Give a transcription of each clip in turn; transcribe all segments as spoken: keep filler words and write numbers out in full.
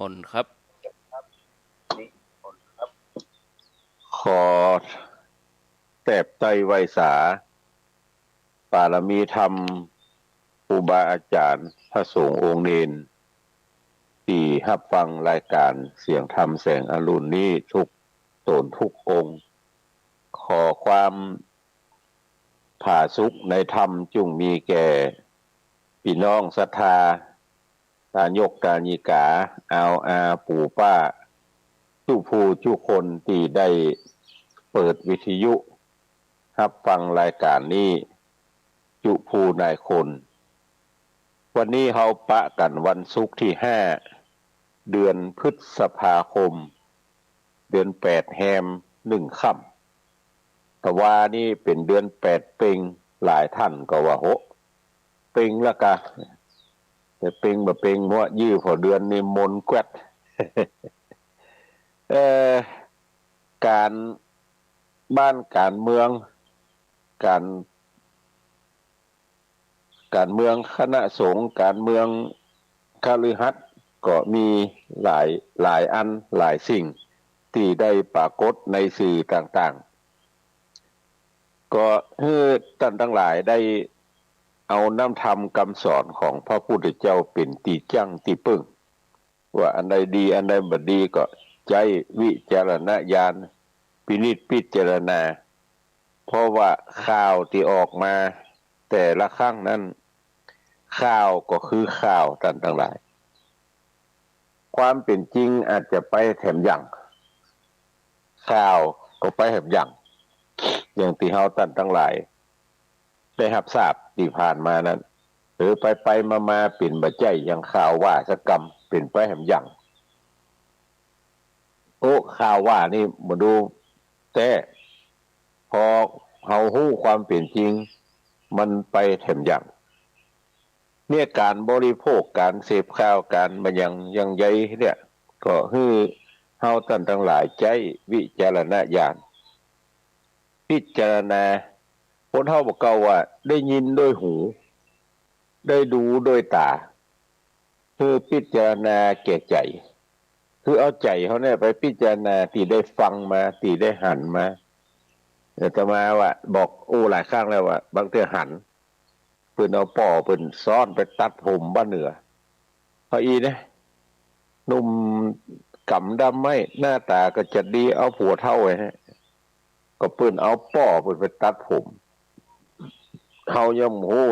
อนครับ ขอแตบไตร้ไหว้สา ปารมีธรรม ครูบาอาจ๋ารย์ พระสงฆ์องค์เณร ตี้ฮับฟังรายก๋านเสียงธรรมแสงอรุณนี้ทุกต๋นทุกองค์ ขอความผาสุกในธรรมจุ่งมีแก่ปี้น้องศรัทธา ตายกตายิกา อาวอาปู่ป้า จุผู้จุคนตี้ได้เปิดวิทยุ ฮับฟังรายก๋านนี้ จุผู้นายคน วันนี้เฮาปะกั๋นวันศุกร์ตี้ห้า เดือนพฤษภาคม เดือนแปดแฮมหนึ่งค่ำ ตะวานี้เป๋นเดือนแปดเป็ง หลายต้านก็ว่า โห เป็งละกา แต่เป็งบ่เป็ง มัวยื้อผ่อเดือนนี้มนแกวด เอ่อ ก๋านบ้านก๋านเมือง ก๋าน ก๋านเมืองคณะสงฆ์ ก๋านเมืองคฤหัสถ์ ก็มีหลาย หลายอันหลายสิ่งตี้ได้ปรากฏในสื่อต่างๆ ก็หื้อต้านตังหลายได้เอาน้ำธรรมกำสอนของพระพุทธเจ้าเป๋นตี้จั้งตี้เปิ้ง ว่าอันใดดีอันใดบ่ดีก็ใจ๊วิจารณญาณพินิจพิจารณา เพราะว่าข่าวตี้ออกมาแต่ละครั้งนั้น ข่าวก็คือข่าวต้านตังหลาย ความเป๋นจริงอาจจะไปแถมอย่าง ข่าวก็ไปแถมอย่าง อย่างตี้เฮาต้านตังหลาย ได้ฮับทราบตี้ผ่านมานั้น เออ ไปๆ มาๆ เป๋นบ่ใจ้อย่างข่าวว่าสักกำ เป๋นไปแหมอย่าง โอ้ ข่าวว่านี่บ่ดูแต๊ พอเฮาฮู้ความเป๋นจริง มันไปแถมอย่าง เนี่ย ก๋านบริโภค ก๋านเสพข่าว ก๋านบ่าหยังหยังใหญ่เนี่ย ก็หื้อเฮาต้านตังหลายใจ๊วิจารณญาณ พิจารณา คนเฮาบ่าเก่าว่าได้ยินด้วยหู ได้ดูด้วยต๋า คือพิจารณาแก่ใจ๋ คือเอาใจ๋เฮาเนี่ยไปพิจารณาตี้ได้ฟังมา ตี้ได้หันมา อาตมาว่าบอก โอ้ หลายครั้งแล้วว่า บางเตื้อหัน เปิ้นเอาป้อเปิ้นซ้อนไปตัดผมบ้านเหนือ เฮาอี้นะ หนุ่มก๋ำดำไม้ หน้าต๋าก็จะดี เอาผัวเฒ่าไว้ฮะ ก็เปิ้นเอาป้อเปิ้นไปตัดผม เฮายังบ่ฮู้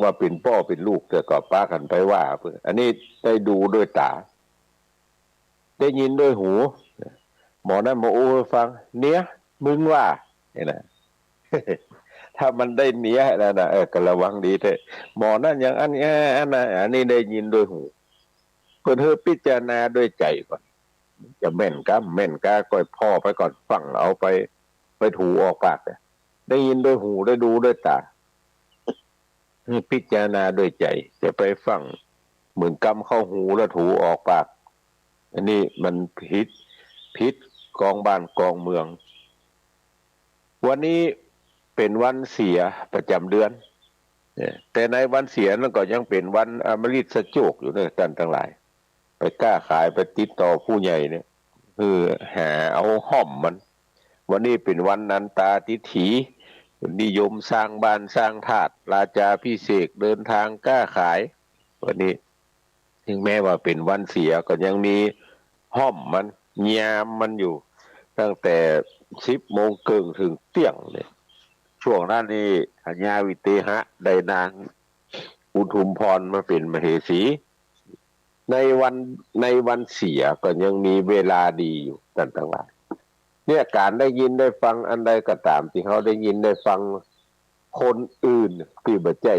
ว่าเป๋นป้อเป๋นลูก แต่ก็ปากั๋นไปว่าเปิ้น อันนี้ได้ดูด้วยต๋า ได้ยินด้วยหู หมอนั้นมาอู้หื้อฟัง เนี่ย มึงว่า เนี่ยนะ ถ้ามันได้เนี่ยแล้วนะ เออ ก็ระวังดีเต๊อะ หมอนั้นอย่างอั้น เออ อันนั้น อันนี้ได้ยินด้วยหู เปิ้นหื้อพิจารณาด้วยใจ๋ก่อน จะแม่นกา แม่นกา ก็ผ่อไปก่อน ฟั่งเอาไป ไปถูออกปาก ได้ยินด้วยหู ได้ดูด้วยต๋า หื้อพิจารณาด้วยใจ๋ จะไปฟั่งเหมือนกำเข้าหูแล้วถูออกปาก อันนี้มันผิด ผิดกองบ้านกองเมือง วันนี้เป๋นวันเสียประจ๋ำเดือน เนี่ย แต่ในวันเสียนั้นก็ยังเป๋นวันอมฤตโจกอยู่เน่อ ต้านตังหลาย ไปก้าขาย ไปติดต่อผู้ใหญ่เนี่ย คือหาเอาฮ่อมมัน วันนี้เป๋นวันนันตาทิฏฐี นิยมสร้างบ้านสร้างธาตุ ราชาภิเษก เดินทางก้าขาย วันนี้ ถึงแม้ว่าเป๋นวันเสียก็ยังมีฮ่อมมัน ยามมันอยู่ ตั้งแต่สิบโมงเกิ่งเถิงเตี้ยงเนี่ย ช่วงนั้นนี่ พญาวิเตหะได้นางอุทุมพรมาเป๋นมเหสี ในวัน ในวันเสียก็ยังมีเวลาดีอยู่ ต้านตังหลาย เนี่ย ก๋านได้ยินได้ฟังอันใดก็ต๋ามตี้เฮาได้ยินได้ฟัง คนอื่นตี้บ่ใจ้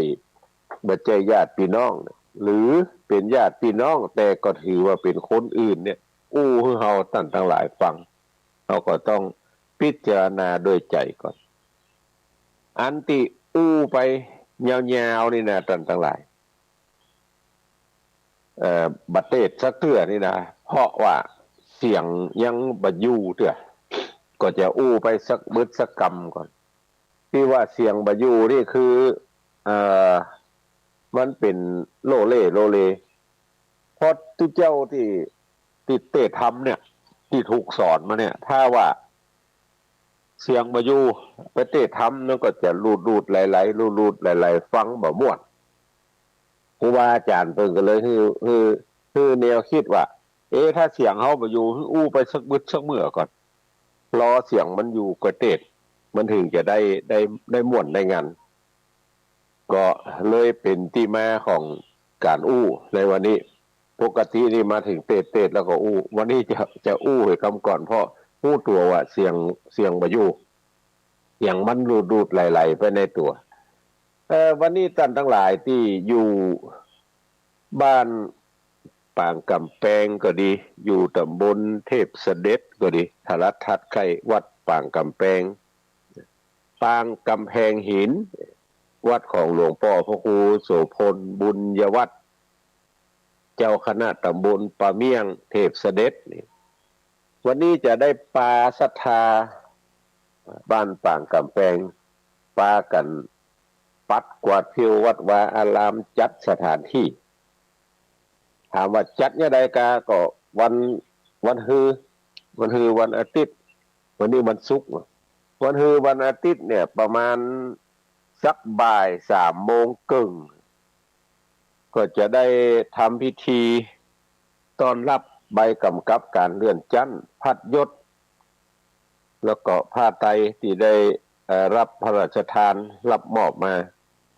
บ่ใจ้ญาติปี้น้อง หรือเป๋นญาติปี้น้อง แต่ก็ถือว่าเป๋นคนอื่นเนี่ย อู้หื้อเฮาต้านตังหลายฟัง เฮาก็ต้องพิจารณาด้วยใจ๋ก่อน อันตี้อู้ไปยาวๆ นี่นะ ต้านตังหลาย เอ่อ บ่เตศสักเตื้อนี่นะ เพราะว่าเสียงยังบ่อยู่เตื้อ ก็จะอู้ไปสักบึดสักกำก่อน ตี้ว่าเสียงบ่อยู่นี่คือ เอ่อ มันเป๋นโลเลโลเล เพราะตุ๊เจ้าตี้ ตี้เตศน์ธรรมเนี่ย ตี้ถูกสอนมาเนี่ย ถ้าว่าเสียงบ่อยู่ ไปเตศน์ธรรมนั้นก็จะหลุดๆไหลๆ หลุดๆไหลๆ ฟังบ่ม่วน ครูบาอาจ๋ารย์เปิ้นก็เลยหื้อ หื้อ หื้อแนวกึ๊ดว่า เอ๊ะ ถ้าเสียงเฮาบ่อยู่ หื้ออู้ไปสักบึดสักเมื่อก่อน รอเสียงมันอยู่ก่อยเตศน์ มันถึงจะได้ ได้ ได้ม่วนได้งัน ก็เลยเป๋นตี้มาของก๋านอู้ในวันนี้ ปกตินี่มาเถิงเตศน์ เตศน์แล้วก็อู้ วันนี้จะ จะอู้หื้อกำก่อน เพราะฮู้ตั๋วว่าเสียง เสียงบ่อยู่ เสียงมันหลุดๆไหลๆไปในตั๋ว เอ่อ วันนี้ต้านตังหลายตี้อยู่บ้านปางก๋ำแปงก็ดี อยู่ต๋ำบลเทพเสด็จก็ดี ถลัดถัดใค่วัดปางก๋ำแปง ปางก๋ำแปงหิน วัดของหลวงป้อพระครูโสภณ บุญยวัฒน์ เจ้าคณะต๋ำบลป่าเมี่ยง เทพเสด็จนี่ วันนี้จะได้ปาศรัทธาบ้านปางก๋ำแปง ปากั๋นปัดกวาดเผี้ยววัดวาอาราม จัดสถานตี้ ถามว่าจัดเยียะใดกา ก็วัน วันฮือ วันฮือวันอาทิตย์ วันนี้วันศุกร์ วันฮือวันอาทิตย์เนี่ย ประมาณสักบ่ายสามโมงเกิ่ง ก็จะได้ทำพิธีต้อนรับใบก๋ำกับก๋านเลื่อนจั๊น พัดยศ แล้วก็ผ้าไตรตี้ได้ เอ่อ รับพระราชทาน รับมอบมา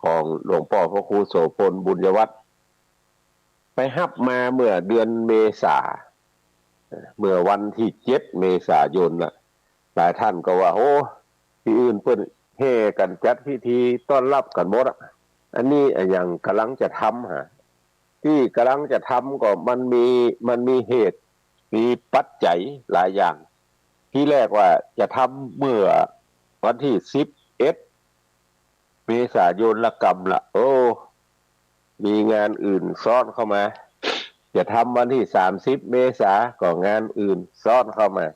ของหลวงป้อพระครูโสภณ บุญยวัฒน์ ไปฮับมาเมื่อเดือนเมษา เอ่อ เมื่อวันตี้เจ็ดเมษายนน่ะ หลายต้านก็ว่า โอ้ ตี้อื่นเปิ้นแห่กั๋นจัดพิธีต้อนรับกั๋นหมดอะ อันนี้อะหยังก่ำลังจะทำหา ตี้ก่ำลังจะทำก็มันมี มันมีเหตุ มีปัจจัยหลายอย่าง ตี้แรกว่าจะทำเมื่อวันตี้สิบเอ็ดเมษายนละกำละ โอ้ มีงานอื่นซ้อนเข้ามา จะทำวันตี้สามสิบเมษา ก็งานอื่นซ้อนเข้ามา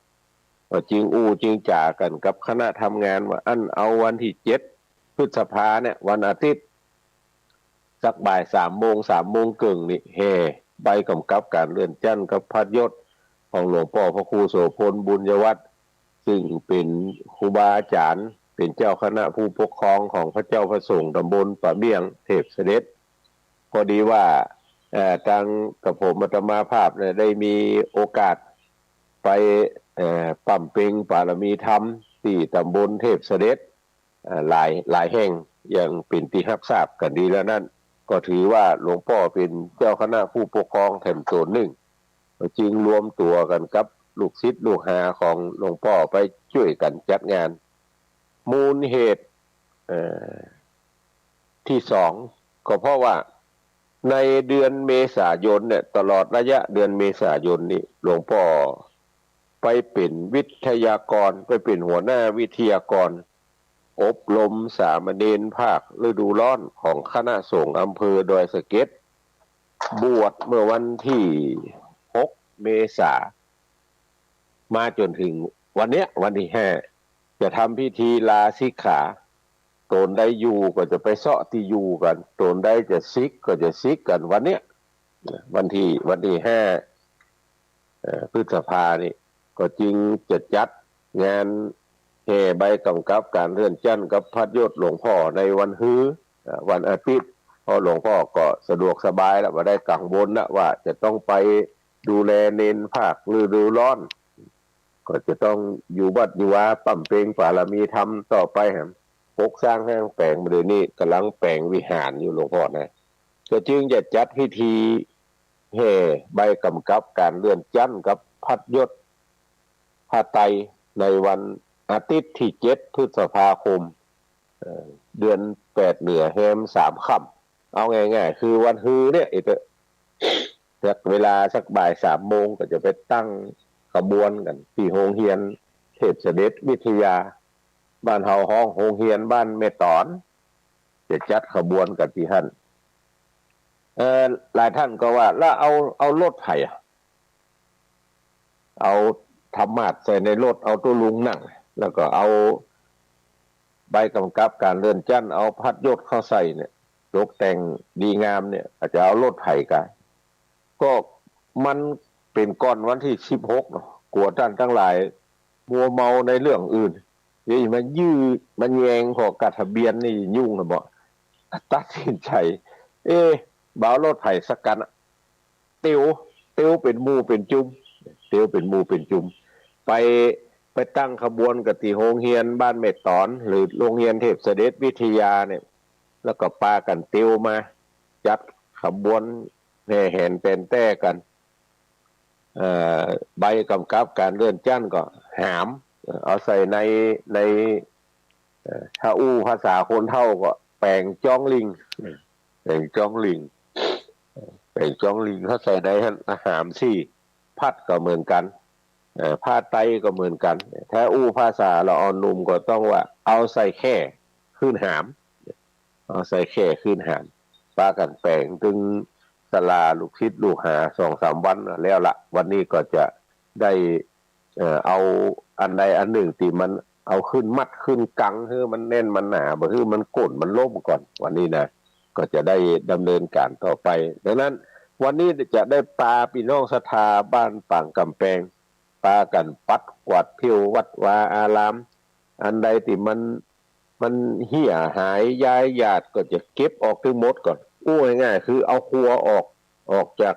ก็จึงอู้จึงจ๋ากั๋นกับคณะทำงานว่า อั้นเอาวันตี้เจ็ดพฤษภาเนี่ย วันอาทิตย์ สักบ่ายสามโมง สามโมงเกิ่งนี่ แห่ใบก๋ำกับก๋านเลื่อนจั๊นกับพัดยศของหลวงป้อพระครูโสภณ บุญยวัฒน์ ซึ่งเป๋นครูบาอาจ๋ารย์ เป๋นเจ้าคณะผู้ปกครองของพระเจ้าพระสงฆ์ต๋ำบลป่าเมี่ยง เทพเสด็จ พอดีว่า เอ่อ ตางกับผมอาตมาภาพเนี่ย ได้มีโอกาสไป เอ่อ บำเพ็ญบารมีธรรมตี้ต๋ำบลเทพเสด็จ เอ่อ หลาย หลายแห่ง อย่างเป๋นตี้ฮับทราบกั๋นดีแล้วนั้น ก็ถือว่าหลวงป้อเป๋นเจ้าคณะผู้ปกครองแถมต๋นนึ่ง ก็จึงรวมตั๋วกั๋นกับลูกศิษย์ลูกหาของหลวงป้อไปจ้วยกั๋นจัดงาน มูลเหตุ เอ่อ ตี้สอง ก็เพราะว่าในเดือนเมษายนเนี่ย ตลอดระยะเดือนเมษายนนี่ หลวงป้อไปเป๋นวิทยากร ไปเป๋นหัวหน้าวิทยากร อบรมสามเณรภาคฤดูร้อนของคณะสงฆ์อำเภอดอยสะเก็ด บวชเมื่อวันตี้หกเมษา มาจ๋นเถิงวันเนี้ย วันตี้ห้า จะทำพิธีลาสิกขา ต๋นใดอยู่ก็จะไปเซาะตี้อยู่กั๋น ต๋นใดจะสิกก็จะสิกกั๋นวันเนี้ย วันตี้ วันตี้ห้า เอ่อ พฤษภานี่ ก็จึงจะจัดงานแห่ใบก๋ำกับก๋านเลื่อนจั๊นกับพัดยศหลวงป้อในวันฮือ เอ่อ วันอาทิตย์ เพราะหลวงป้อก็สะดวกสบายแล้ว บ่ได้กังวลแล้วว่าจะต้องไปดูแลเณรภาคฤดูร้อน ก็จะต้องอยู่วัดอยู่วาบำเพ็ญบารมีธรรมต่อไปแหม ปกสร้างแห่งแป๋ง เดี๋ยวนี้ก่ำลังแป๋งวิหารอยู่หลวงป้อนะ ก็จึงจะจัดพิธีแห่ใบก๋ำกับก๋านเลื่อนจั๊นกับพัดยศผ้าไตรในวันอาทิตย์ตี้เจ็ดพฤษภาคม เอ่อ เดือนแปดเหนือแฮมสามค่ำ เอาง่ายๆ คือวันฮือเนี่ย เออ เตอะ สักเวลาสักบ่ายสามโมงก็จะไปตั้งขบวนกั๋นตี้โฮงเฮียนเทพเสด็จวิทยา บ้านเฮาฮ้องโฮงเฮียนบ้านแม่ต๋อน จะจัดขบวนกั๋นตี้หั้น เอ่อ หลายต้านก็ว่า แล้วเอา เอารถใผอะ เอาธรรมาสน์ใส่ในรถ เอาตุ๊ลุงนั่ง แล้วก็เอาใบก๋ำกับก๋านเลื่อนจั๊น เอาพัดยศเข้าใส่เนี่ย ตกแต่งดีงามเนี่ย อาจจะเอารถใผกา ก็มัน เป๋นก่อนวันตี้สิบหกเนาะ กั๋วต้านตังหลายมัวเมาในเรื่องอื่น เดี๋ยวจะมายื้อมาแย่ง เพราะกาทะเบียนนี่ยุ่งนะบ่ ตัดสินใจ๋ เอ๊ะ บ่เอารถไผสักกั๋นอะ เตียว เตียวเป๋นหมู่เป๋นจุม เตียวเป๋นหมู่เป๋นจุม ไป ไปตั้งขบวนกั๋นตี้โฮงเฮียนบ้านแม่ต๋อน หรือโฮงเฮียนเทพเสด็จวิทยาเนี่ย แล้วก็ปากั๋นเตียวมา จัดขบวนแห่แหนแต๋นแต๊กั๋น เอ่อ ใบก๋ำกับก๋านเลื่อนจั๊นก็หาม เอาใส่ใน ใน เอ่อ ถ้าอู้ภาษาคนเฒ่าก็แป๋งจ๊องหลิ่ง แป๋งจ๊องหลิ่ง แป๋งจ๊องหลิ่ง ถ้าใส่ในหั้นหามสี่ พัดก็เหมือนกั๋น เอ่อ ผ้าไตรก็เหมือนกั๋น ถ้าอู้ภาษาละอ่อนหนุ่มก็ต้องว่าเอาใส่แคร่ขึ้นหาม เอาใส่แคร่ขึ้นหาม ปากั๋นแป๋งตึงศาลาลูกศิษย์ลูกหาสองสามวันแล้วละ วันนี้ก็จะได้ เอ่อ เอาอันใดอันนึ่งตี้มันเอาขึ้นมัดขึ้นกังหื้อมันแน่นมันหนา บ่หื้อมันโก๋นมันล้มก่อน วันนี้นะ ก็จะได้ดำเนินก๋านต่อไป ดังนั้นวันนี้จะได้ปาปี้น้องศรัทธาบ้านปางก๋ำแปง ปากั๋นปัดกวาดเผี้ยววัดวาอาราม อันใดตี้มัน มันเหี่ยหายย้ายหยาดก็จะเก็บออกตึงหมดก่อน อู้ง่ายๆ คือเอาครัวออก ออกจาก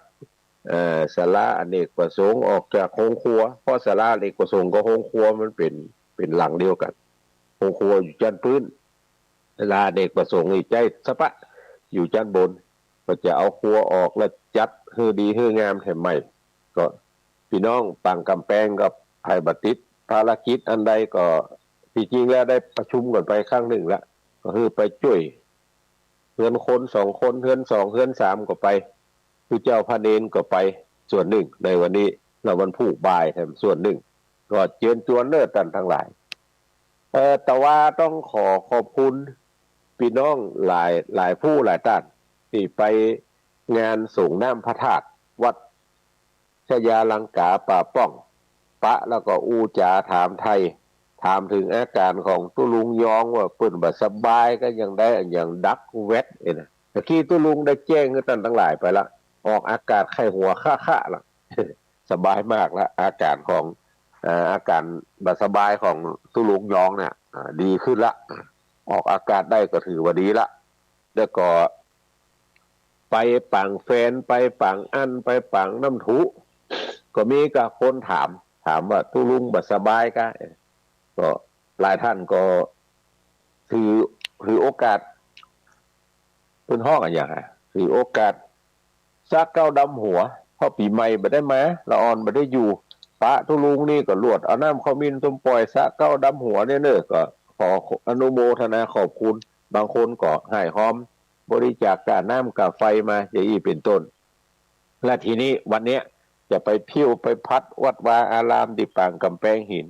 เอ่อ ศาลาอเนกประสงค์ ออกจากโฮงครัว เพราะศาลาอเนกประสงค์กับโฮงครัวมันเป๋น เป๋นหลังเดียวกั๋น โฮงครัวอยู่จั๊นปื๊น ศาลาอเนกประสงค์นี่ใจ๊สะปะ อยู่จั๊นบน ก็จะเอาครัวออกแล้วจัดหื้อดีหื้องามแถมใหม่ ก็ปี้น้องปางก๋ำแปงก็ใผบ่ติดภารกิจอันใดก็ ตี้จริงแล้วได้ประชุมกั๋นไปครั้งนึ่งละ ก็คือไปจ้วย เฮือนคนสองคน เฮือนสอง เฮือนสามก็ไป ผู้เจ้าพระเณรก็ไปส่วนนึ่งในวันนี้ แล้ววันพูกบ่ายแถมส่วนนึ่ง ก็เจิญจวนเน่อต้านตังหลาย เอ่อ แต่ว่าต้องขอขอบคุณปี้น้องหลาย หลายผู้หลายต้าน ตี้ไปงานสรงน้ำพระธาตุวัดชยาลังกาป่าป้อง ปะแล้วก็อู้จ๋าถามไถ่ ถามเถิงอาก๋านของตุ๊ลุงยองว่าเปิ้นบ่สบายก็ยังได้อะหยังดักแว็ดเอ้ยนะ ตะกี้ตุ๊ลุงได้แจ้งหื้อต้านตังหลายไปละ ออกอากาศไข้หัวคะๆ ละ สบายมากละ อาก๋านของ เอ่อ อาก๋านบ่สบายของตุ๊ลุงยองเนี่ย อ่า ดีขึ้นละ ออกอากาศได้ก็ถือว่าดีละ แล้วก็ไปปางแฟน ไปปางอั้น ไปปางน้ำထု ก็มีก้าคนถาม ถามว่าตุ๊ลุงบ่สบายก้า ก็หลายต้านก็ถือ ถือโอกาส เปิ้นฮ้องอะหยังอะ ถือโอกาสสระเก๊าดำหัว เพราะปี๋ใหม่บ่ได้มา ละอ่อนบ่ได้อยู่ ปะตุ๊ลุงนี่ก็ลวดเอาน้ำขมิ้นส้มป่อยสระเก๊าดำหัวเนี่ยเน่อ ก็ขออนุโมทนาขอบคุณ บางคนก็ฮ้ายฮอมบริจาคก้าน้ำก้าไฟมา อย่างอี้เป๋นต้น และทีนี้วันเนี้ยจะไปเผี้ยวไปพัดวัดวาอารามตี้ปางก๋ำแปงหิน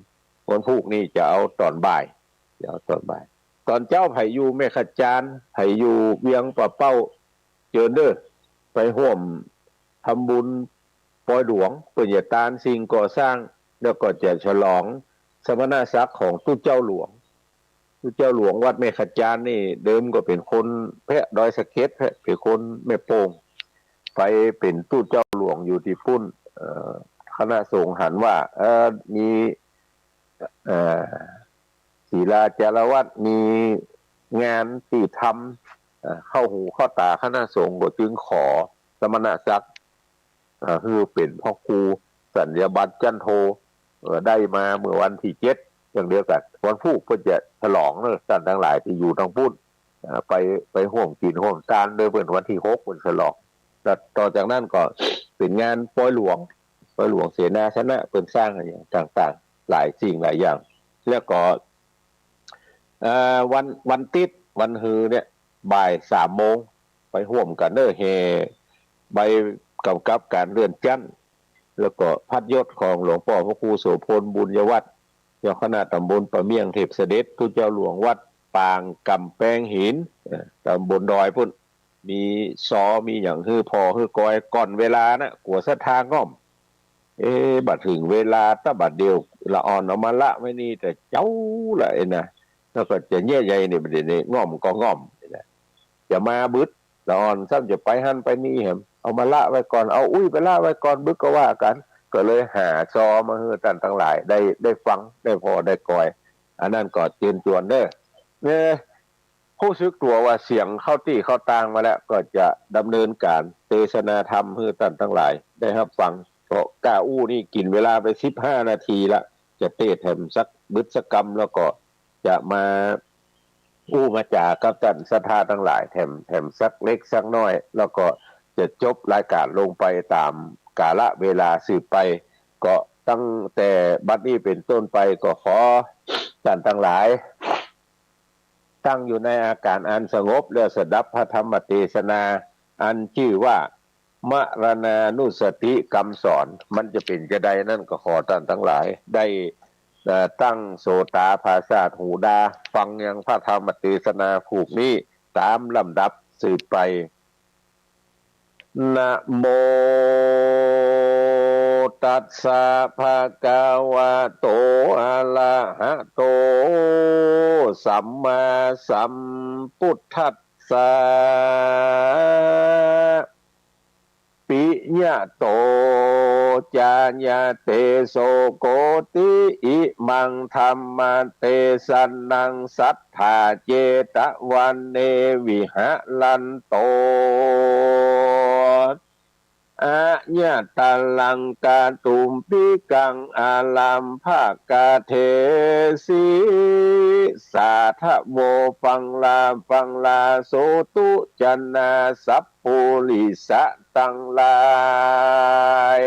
วันพูกนี่จะเอาต๋อนบ่าย จะเอาต๋อนบ่าย ต๋อนเจ๊าใผอยู่แม่ขะจาน ใผอยู่เวียงป่าเป้า เจิญเน่อ ไปฮ่วมทำบุญปอยหลวง เปิ้นจะตานสิ่งก่อสร้าง แล้วก็จะฉลองสมณศักดิ์ของตุ๊เจ้าหลวง ตุ๊เจ้าหลวงวัดแม่ขะจานนี่ เดิมก็เป๋นคนแพะดอยสะเก็ด แพะ เป๋นคนแม่โป่ง ไปเป๋นตุ๊เจ้าหลวงอยู่ตี้ปุ้น เอ่อ คณะสงฆ์หันว่า เอ่อ มี เอ่อ ศีลาจารวัตร มีงานตี้ทำ เอ่อ เข้าหูเข้าต๋าคณะสงฆ์ ก็จึงขอสมณศักดิ์ เอ่อ หื้อเป๋นพระครูสัญญาบัตรจั้นโท เอ่อ ได้มาเมื่อวันตี้เจ็ด อย่างเดียวกั๋น วันพูกเปิ้นจะฉลองเน่อ ต้านตังหลายตี้อยู่ตางปุ้น เอ่อ ไป ไปฮ่วมกิ๋นฮ่วมตานโดยเปิ้น วันตี้หกเปิ้นฉลอง แล้วต่อจากนั้นก็เป๋นงานปอยหลวง ปอยหลวงเสนาสนะ เปิ้นสร้างอะหยังต่างๆ หลายสิ่งหลายอย่าง แล้วก็ เอ่อ วัน วันติ๊ด วันฮือเนี่ย บ่ายสามโมง ไปฮ่วมกั๋นเน่อ แห่ใบก๋ำกับก๋านเลื่อนจั๊น แล้วก็พัดยศของหลวงป้อพระครูโสภณ บุญยวัฒน์ เจ้าคณะต๋ำบลป่าเมี่ยงเทพเสด็จ ตุ๊เจ้าหลวงวัดปางก๋ำแปงหิน เอ่อ ต๋ำบลดอยปุ้น มีซอ มีหยังหื้อผ่อหื้อกอยก่อนเวลานะ กั๋วศรัทธาง่อม เอ๊ะ บ่าเถิงเวลา ตะบ่าเดี่ยว ละอ่อนเอามาละไว้นี่แต่เจ๊าละเอ้ยนะ แล้วก็จะเยียะใยนี่ บ่าเดี่ยวนี้ง่อมก็ง่อมนี่นะ จะมาบึด ละอ่อนซ้ำจะไปหั้นไปนี่แหม เอามาละไว้ก่อน เอาอุ้ยไปละไว้ก่อน บึกก็ว่ากั๋น ก็เลยหาซอมาหื้อต้านตังหลายได้ ได้ฟัง ได้ผ่อ ได้กอย อันนั้นก็เจิญจวนเน่อ เน่อ ฮู้สึกตั๋วว่าเสียงเข้าตี้เข้าตางมาแล้ว ก็จะดำเนินก๋านเตสนาธรรมหื้อต้านตังหลายได้ฮับฟัง เพราะก้าอู้นี่กิ๋นเวลาไปสิบห้านาทีละ จะเตสน์แถมสักบึดสักกำ แล้วก็จะมาอู้มาจ๋ากับต้านศรัทธาตังหลายแถม แถมสักเล็กสักน้อย แล้วก็จะจบรายก๋านลงไปต๋ามกาละเวลาสืบไป ก็ตั้งแต่บัดนี้เป๋นต้นไปก็ขอต้านตังหลาย ตั้งอยู่ในอาก๋านอันสงบ แล้วสดับพระธรรมเตสนา อันจื้อว่า มรณานุสติกำสอน มันจะเป๋นจาใดนั้นก็ขอต้านตังหลายได้ เอ่อ ตั้งโสตาผาสาทหูดา ฟังยังพระธรรมเตสนาผูกนี้ต๋ามลำดับสืบไป นะโม ตัสสะ ภะคะวะโต อะระหะโต สัมมาสัมพุทธัสสะ ปิยะโต จาเย เตโส โกติ อิมัง ธัมมะเตสะนัง สัตถา เจตะวะเน วิหะรันโต อะยะตะลัง กะตุมภิกัง อารัมภะกะเทสิ สาธะโว ฟังลา ฟังลา โสตุ จะนา สัพปุริสะตังหลาย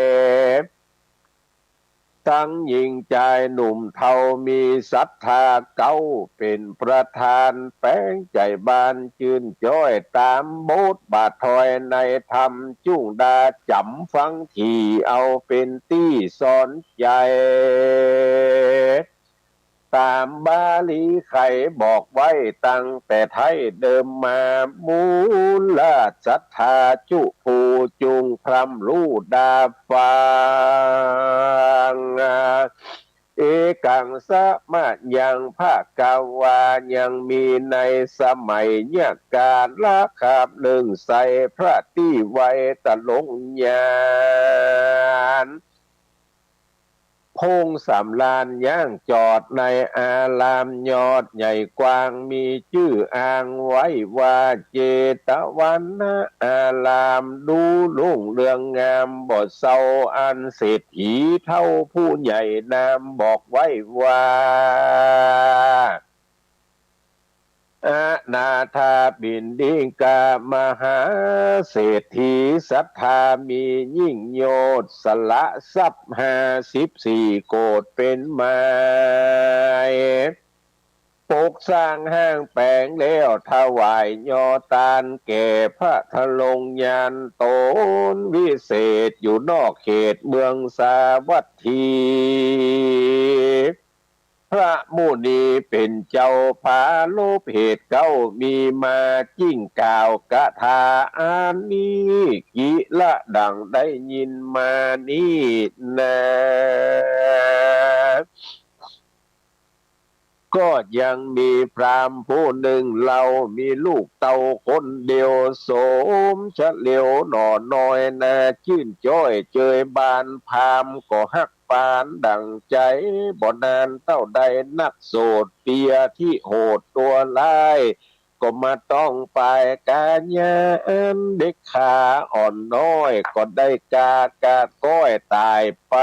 ตังญิงจายหนุ่มเฒ่า มีศรัทธาเก๊าเป๋นประธาน แป๋งใจ๋บานจื้นจ้อย ต๋ามบทบาทถ้อยในธรรม จุ่งดาจ๋ำฟังถี่ เอาเป๋นตี้สอนใจ๋ ต๋ามบาลีไขบอกไว้ตั้งแต่ไท้เดิมมา มูลศรัทธาจุผู้จุ่งพร่ำฮู้ดาฟัง เอกัง สมะยัง ภะคะวา ยังมีในสมัยยะกาละคาบนึ่ง ใส่พระตี้ไวยตะลงญาณ พงสำราญย่างจอดในอารามยอดใหญ่กว้าง มีจื้ออ้างไว้ว่าเจตวนะอาราม ดูรุ่งเรืองงามบ่เซา อันเศรษฐีเฒ่าผู้ใหญ่นามบอกไว้ว่า อนาถาปิณฑิกะมหาเศรษฐี ศรัทธามียิ่งโยชน์ สละทรัพย์ห้าสิบสี่โกฏเป๋นไม้ ปกสร้างห้างแป๋งแล้ว ถวายยอตานแก่พระทะลงญาณต๋นวิเศษ อยู่นอกเขตเมืองสาวัตถี พระมุนีเป๋นเจ้าผาลบเหตุเก๊ามีมา จึ่งกล่าวกถาอันนี้ กิระดั่งได้ยินมานี้นา ก็ยังมีพราหมณ์ผู้นึ่งเล่า มีลูกเต้าคนเดียว สมเฉลียวหน่อน้อยนา จื้นจ้อยเจยบาน พราหมณ์ก็ฮัก ปานดั่งใจ๋ บ่นานเต้าใดนักโสตเตียที่โหดตัวร้าย ก็มาต้องปายกายาอันเด็กขาอ่อนน้อย ก็ได้กาดกาดก้อยต๋ายไป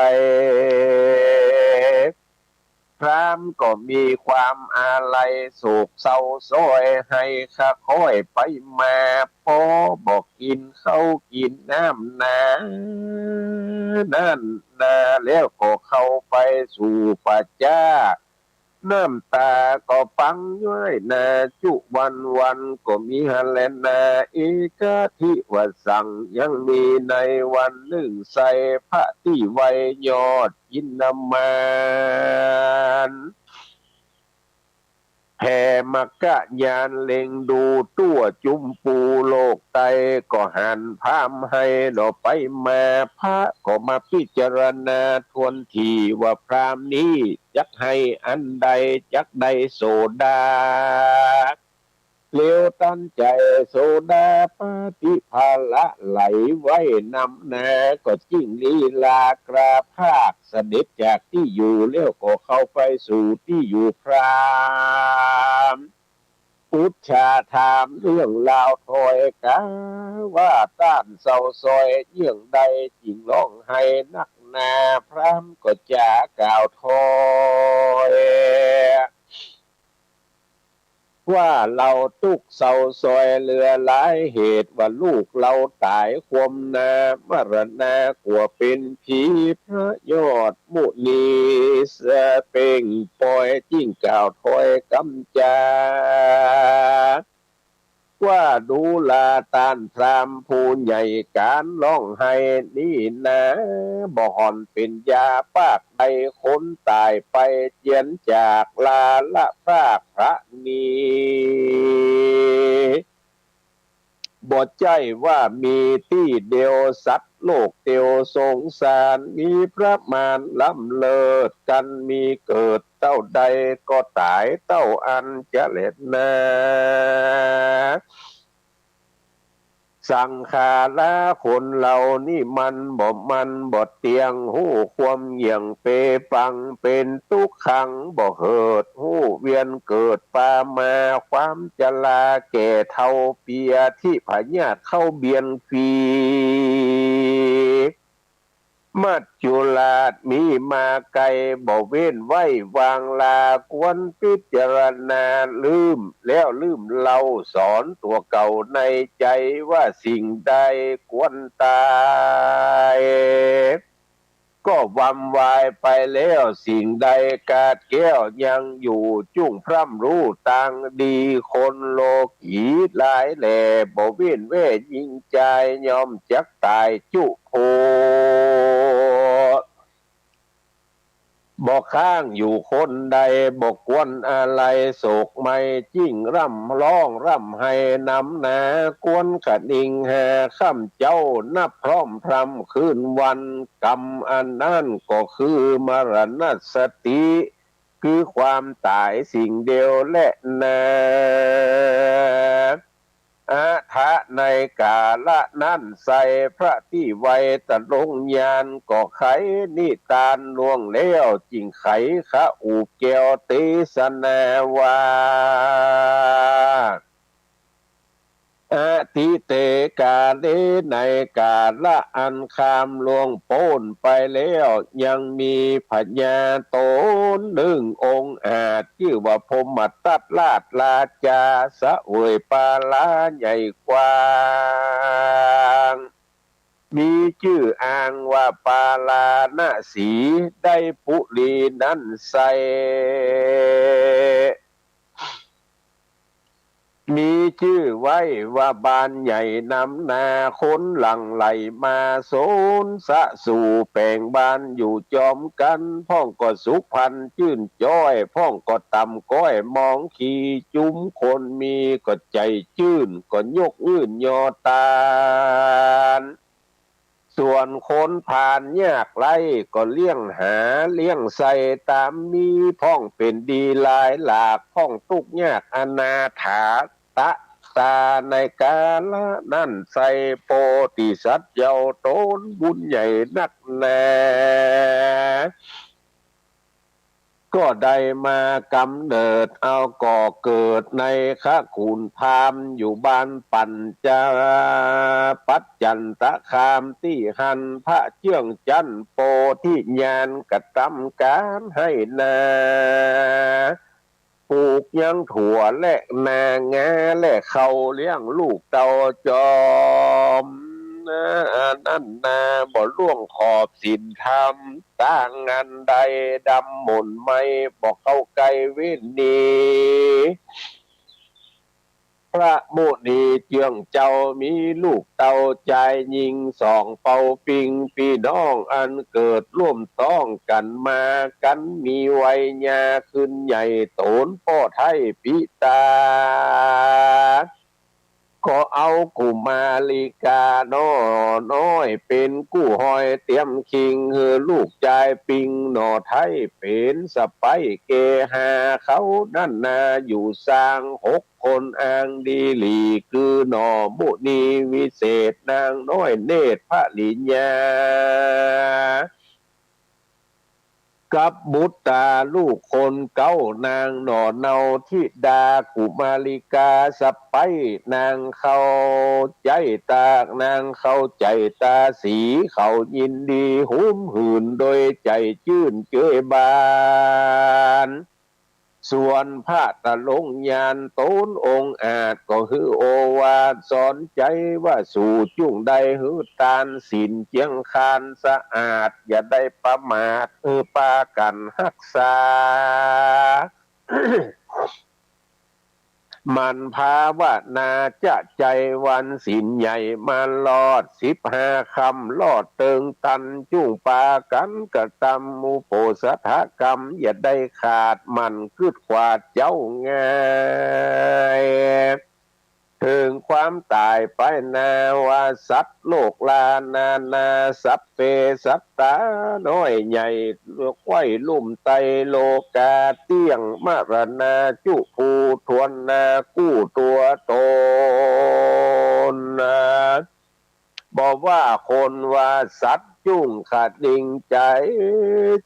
พราหมณ์ก็มีความอาลัยโศกเศร้าซ้อย ไห้คะค้อยไปมา ปอบ่กิ๋นข้าวกิ๋นน้ำนา นั้นนา แล้วก็เข้าไปสู่ป่าจ๊า น้ำต๋าก็ปังย้อยนา จุวันวันก็มีหั้นแลนา เอกัตถิวสัง ยังมีในวันนึ่ง ใส่พระตี้ไวยอด จินดามาน แผ่มัคคะญาณเล็งดูตั๋วจุมปูโลกไต ก็หันพราหมณ์ไห้หน่อไปมา พระก็มาพิจารณาทวนถี่ว่าพราหมณ์นี้จักไห้อันใด จักได้โสดา เลียวตันใจ๋โสดาปัตติภาละไหลไว้นำนา ก็จึงลีลากราบภาคเสด็จจากตี้อยู่แล้ว ก็เข้าไปสู่ตี้อยู่พราหมณ์ ปุจฉาถามเรื่องราวถ้อยกาว่า ต้านเซาซอยเยื่องใดจึงฮ้องไห้นักหนา พราหมณ์ก็จ๋ากล่าวถ้อย ว่าเฮาตุ๊กข์เศร้าซอยเหลือหลาย เหตุว่าลูกเฮาต๋ายคว่ำหน้า มรณากั๋วเป๋นผี พระยอดมุนีเสียเป่งป่อย จึงกล่าวถ้อยกำจ๋า ว่าดูราต้านพราหมณ์ผู้ใหญ่ ก๋านฮ้องไห้นี้นา บ่ห่อนเป๋นยาปากใด คนต๋ายไปเจียนจาก ลาละพรากพระนี บ่ใจ้ว่ามีตี้เดียว สัตว์โลกเตียวสงสาร มีประมาณล้ำเลิศกั๋น มีเกิดเต้าใดก็ต๋ายเต้าอั้นจะแลนา สังขาราคนเฮานี้มันบ่มั่นบ่เตี้ยง ฮู้ความเยี่ยงเปปัง เป๋นตุ๊กขังบ่เหิด ฮู้เวียนเกิดปามา ความจราแก่เฒ่าเปีย ทิพยาธิเข้าเบียนขี มัจจุราชมีมาไกล บ่เว้นไว้วางลา ควรพิจารณาลืมแล้วลืมเล่า สอนตั๋วเก่าในใจ๋ ว่าสิ่งใดควรต๋าย ก็วำวายไปแล้ว สิ่งใดกาดแก้วยังอยู่ จุ่งพร่ำรู้ตางดี คนโลกี๋หลายแหล่ บ่เว้นแว่ญิงจาย ย่อมจักต๋ายจุผู้ บ่ค้างอยู่คนใด บ่ควรอาลัยโศกไหม้ จึ่งร่ำฮ้องร่ำไห้นำนา ควรคะนิงหาค่ำเจ๊า นับพร่อมพร่ำคืนวัน กรรมอันนั้นก็คือมรณสติ คือความต๋ายสิ่งเดียวแลนา อะถะ ในกาละนั้นไซร้ พระตี้ไวยตรงญาณก็ไขนิตานล่วงแล้ว จึ่งไขคะอูบแก้วเตสนาว่า อะทิเต กาเล ในกาละอันข้ามล่วงป๊นไปแล้ว ยังมีพญาต๋นนึ่งองค์อาจ จื้อว่าพรหมทัตราชราจา เสวยปาลาใหญ่กว้าง มีจื้ออ้างว่าปาราณสี ได้ปุรีนั้นไซร้ มีจื้อไว้ว่าบ้านใหญ่นำนา คนหลั่งไหลมาสนสะสู่ แป๋งบ้านอยู่จอมกั๋น พ่องก็สุขพันธ์จื้นจ้อย พ่องก็ต่ำก้อยมองขี่ จุมคนมีก็ใจ๋จื้น ก็ยกยื่นยอตาน ส่วนคนผ่านยากไร้ก็เลี้ยงหาเลี้ยงใส่ ต๋ามมีพ่องเป๋นดีหลายหลาก พ่องตุ๊กข์ยากอนาถา ตะตาในกาละนั้นไซร้ โพธิสัตว์เยาว์ต๋นบุญใหญ่นักหนา ก็ได้มากำเนิดเอาก่อเกิดในคะขุนพราหมณ์ อยู่บ้านปัญจปัจจันตคาม ตี้หั้นพระเจื้องจั๊นโพธิญาณกระตำก๋านไฮ่นา ปลูกยังถั่วและนางาและเข้าเลี้ยงลูกเต้าจอม อันนั้นนา บ่ล่วงขอบศีลธรรม ตางอันใดดำหม่นไหม้ บ่เข้าใก้เว้นนี้ พระมุนีเจื้องเจ้ามีลูกเต้าจายญิงสองเป้าปิง ปี้น้องอันเกิดร่วมต๊องกั๋นมา กั๋นมีวัยยาขึ้นใหญ่โตนป้อไท้ปิตา ก็เอากุมาริกาหน่อน้อยเป๋นกู้ฮอยเตียมคิง หื้อลูกจายปิงหน่อไท้เป๋นสะใป๊แก่หา เขานั้นนาอยู่สร้างหก คนอ้างดีหลี คือหน่อมุนีวิเศษ นางน้อยเนตรภริญญา กับบุตราลูกคนเก๊า นางหน่อเนาทิดากุมาริกา สะใป๊นางเข้าใจ๋ตา นางเข้าใจ๋ตาสี เขายินดีหืมหื่น โดยใจ๋จื้นเจยบาน ส่วนพระตะลงยานต๋นองอาจ ก็หื้อโอวาทสอนใจ๋ว่า สูจุ่งได้หื้อตานศีลเจียงคานสะอาด อย่าได้ประมาท เออ ปากั๋นฮักษา หมั่นภาวนาจะใจ๋วันศีลใหญ่มาลอด สิบห้าค่ำลอดเติงตัน จุ่งปากั๋นกระตำอุโปสถกรรม อย่าได้ขาด หมั่นกึ๊ดขวาดเจ๊าง่าย เถิงความต๋ายไปหน้า ว่าสัตว์โลกลานานา สัพเพสัตตา น้อยใหญ่ ใคว่ลุ่มไตรโลกา เตี้ยงมรณาจุ ผู้ถ้วนหน้ากู้ตั๋วต๋นนา บ่ว่าคนว่าสัตว์จุ่งคะนิงใจ๋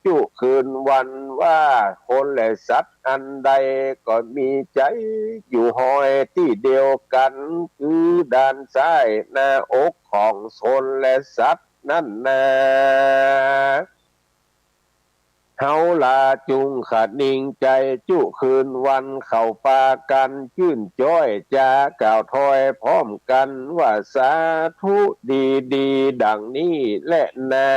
จุคืนวัน ว่าคนและสัตว์อันใด ก็มีใจ๋อยู่ฮอยตี้เดียวกั๋น คือด้านซ้ายหน้าอกของคนและสัตว์นั้นนา เฮาหลาจุ่งคะนิงใจ๋จุคืนวัน เขาปากั๋นจื้นจ๊อย จากล่าวถ้อยพร้อมกั๋นว่า สาธุ ดีดีดังนี้แลนา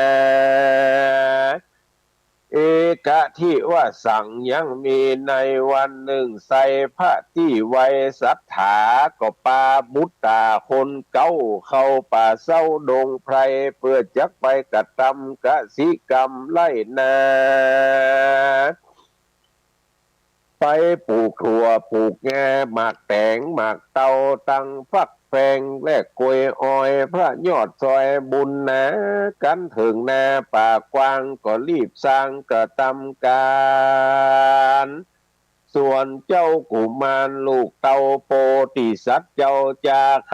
เอกะทิวสัง ยังมีในวันนึ่งไซ พระตี้ไวศรัทธา ก็ปาบุตราคนเก๊า เข้าป่าเซาดงไพร เปื้อจักไปกระตำกสิกรรมไล่นา ไปปลูกถั่วปลูกงา หมากแต๋งหมากเตา ตังฟักแฟงและกล้วยอ้อย พระยอดซอยบุญนา กั๋นเถิงนาป่ากว้าง ก็รีบสร้างกระตำก๋าน ส่วนเจ้ากุมารลูกเต้าโปธิสัตว์ เจ้าจาไข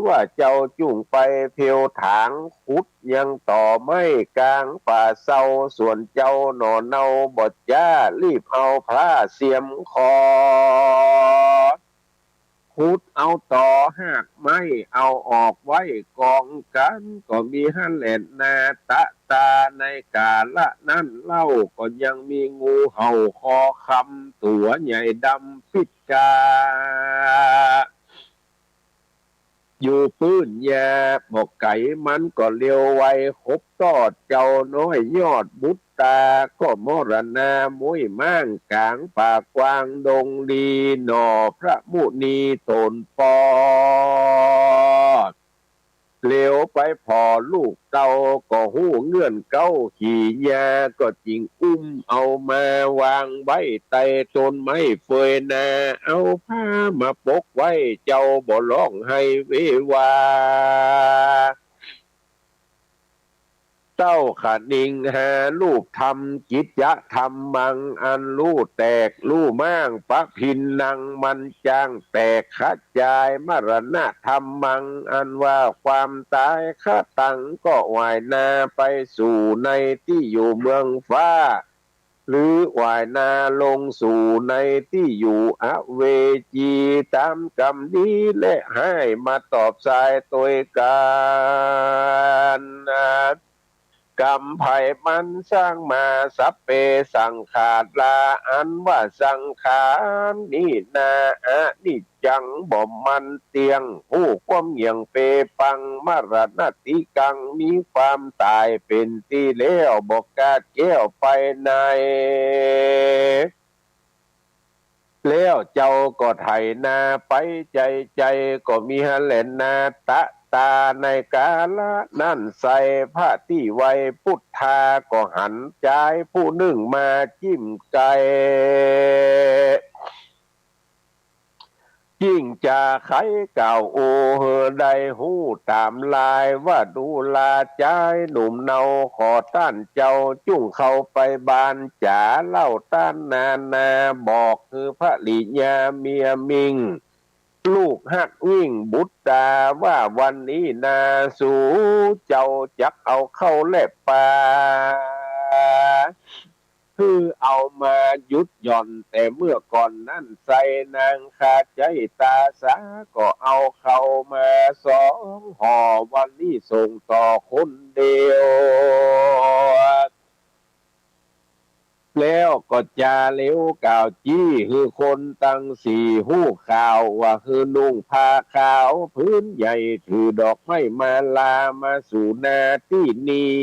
ว่า เจ้าจุ่งไปเพวถาง ขุดยังต่อไม้ก๋างป่าเซา ส่วนเจ้าหน่อเนาบ่จ้า รีบเอาผ้าเสียมคอ ขุดเอาตอฮากไม้ เอาออกไว้ก๋องกั๋น ก็มีหั้นแหละนา ตะตา ในกาละนั้นเล่า ก็ยังมีงูเห่าคอคำ ตั๋วใหญ่ดำปิ๊ดกา อยู่ปื้นหญ้า บ่ไก๋มันก็เลียวไว คบตอดเจ้าน้อยยอดบุตรา ก็มรณาม้วยม้างก๋างป่ากว้างดงลี หน่อพระมุนีต๋นปอด เหลียวไปผ่อลูกเต้า ก็ฮู้เงื่อนเก๊าขี่หญ้า ก็จึงอุ้มเอามาวางไว้ใต้ต้นไม้เฟยนา เอาผ้ามาปกไว้ เจ้าบ่ฮ้องไห้เววา เต้าคะนิงหารูปธรรม กิจจะธรรมัง อันฮู้แตกฮู้ม้าง ปะพินนัง มันจ้างแตกขะจาย มรณะธรรมัง อันว่าความต๋าย ขะตัง ก็หวายนาไปสู่ในตี้อยู่เมืองฟ้า หรือหวายนาลงสู่ในตี้อยู่อเวจี ต๋ามกำนี้แล ห้ายมาตอบสายตวยกั๋น กำไผมันสร้างมา สัพเพสังขารา อันว่าสังขารนี้นา อนิจจัง บ่มั่นเตี้ยง ฮู้ความเหยียงเปปัง มรณติกัง มีความต๋ายเป๋นตี้แล้ว บ่กาดแก้วไปไหน แล้วเจ้าก็ไถนาไปใจ้ๆ ก็มีหั้นแลนา ตะตา ในกาละนั้นไซ พระตี้ไวปุทธา ก็หันจายผู้นึ่งมาจิ๊มไก่ ยิ่งจาไขกล่าวโอ หื้อได้ฮู้ต๋ามลายว่า ดูราจายหนุ่มเนา ขอต้านเจ้าจุ่งเข้าไปบานจ๋า เล่าต้านนานา บอกหื้อภริยาเมียมิ่ง ลูกฮักยิ่งบุตราว่าวันนี้นา สูเจ้าจักเอาข้าวและป๋า หื้อเอามาหยุดหย่อน แต่เมื่อก่อนนั้นไส้ นางคาใจ๊ต๋าสา ก็เอาข้าวมาสองห่อ วันนี้ส่งต่อคนเดียว แล้วก็จ๋าเร็วกล่าวจี้ หื้อคนตังสี่ฮู้ข่าว ว่าหื้อนุ่งผ้าขาวผืนใหญ่ ถือดอกไม้มาลา มาสู่นาตี้นี้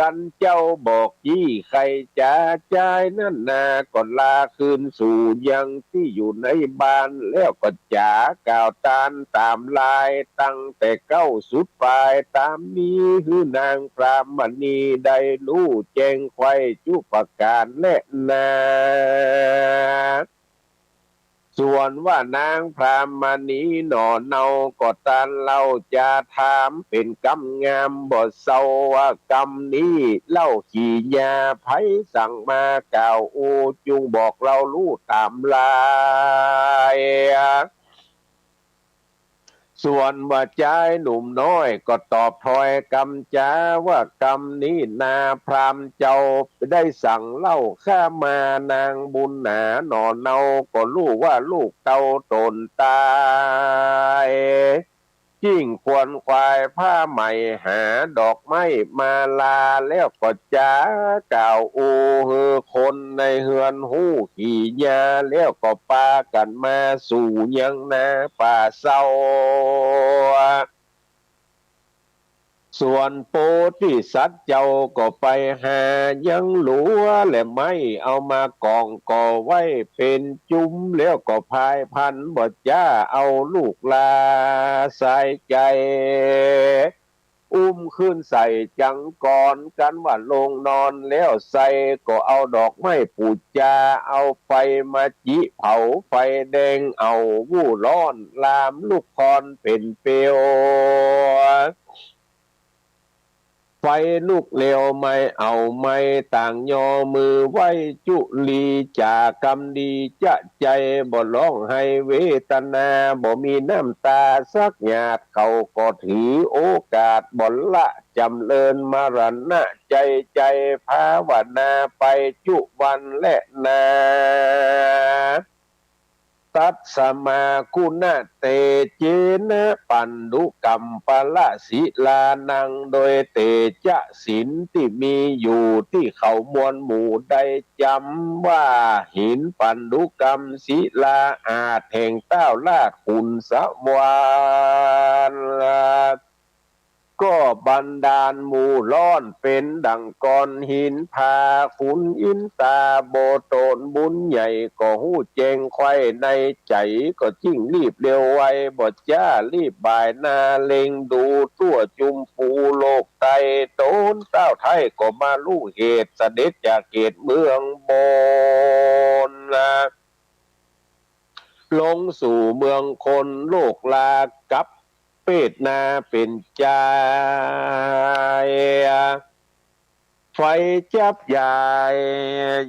กั๋นเจ้าบอกจี้ใค่จ๋า จายนั้นนา ก็ลาคืนสู่ยังตี้อยู่ในบ้าน แล้วก็จ๋ากล่าวตานต๋ามลาย ตั้งแต่เก๊าสุดปาย ต๋ามนี้หื้อนางพรามมณี ได้ฮู้แจ้งไขว้จุประก๋านแลนา ส่วนว่านางพรามมณีหน่อเนา ก็ตานเล่าจ๋าถามเป๋นกำงามบ่เซา ว่ากำนี้เล่าขี่ยา ใผสั่งมากล่าวอู้ จุ่งบอกเฮาฮู้ต๋ามลาย ส่วนว่าจายหนุ่มน้อยก็ตอบถ้อยกำจ๋า ว่ากำนี้นาพรามเจ้าได้สั่งเล่าข้ามา นางบุญหนาหน่อเนา ก็ฮู้ว่าลูกเต้าต๋นต๋าย จึ่งขวนขวายผ้าใหม่ หาดอกไม้มาลา แล้วก็จ๋ากล่าวอู้ หื้อคนในเฮือนฮู้ขี่ยา แล้วก็ปากั๋นมาสู่ยังนาป่าเซา ส่วนโพธิสัตว์เจ้าก็ไปหายังหลัวและไม้ เอามากองก่อไว้เป๋นจุม แล้วก็พายพันบ่จ๋า เอาลูกหล้าสายใจ๋ อุ้มขึ้นใส่จังกร กั๋นว่าลงนอนแล้วไส้ก็เอาดอกไม้ปู๋จา เอาไฟมาจิเผา ไฟแดงเอา วู้ฮ้อนลามลุกควันเป๋นเปลว ไฟลุกเร็วไหม้เอาไหม้ ต่างยอมือไหว้จุลี จ๋ากำดีจะใจ๋ บ่ฮ้องไห้เวทนา บ่มีน้ำต๋าสักหยาด เขาก็ถือโอกาสบ่ละจ๋ำเริญ มรณะใจ๋ใจ๋ ภาวนาไปจุวันแลนา ตัสมากุณะเตเจนะ ปันดุกัมปะละศิลานัง โดยเตจะศีลตี้มีอยู่ ตี้เขามวลหมู่ได้จ๋ำว่า หินปันดุกัมศิลาอาจแห่งเต้าราชขุนสวรรค์ ก็บันดาลหมู่ฮ้อนเป๋นดั่งก้อนหิน พาขุนอินตาบ่ตนบุญใหญ่ ก็ฮู้แจ้งไขว้ในใจ๋ ก็จึ่งรีบเร็วไว บ่จ๋ารีบบ่ายหน้า เล็งดูตั๋วจุมภูโลกใต้ ตนเต้าไท้ก็มาฮู้เหตุ เสด็จจากเขตเมืองบน ลงสู่เมืองคน โลกลากับเปตนาเป๋นจาย ไฟจับยาย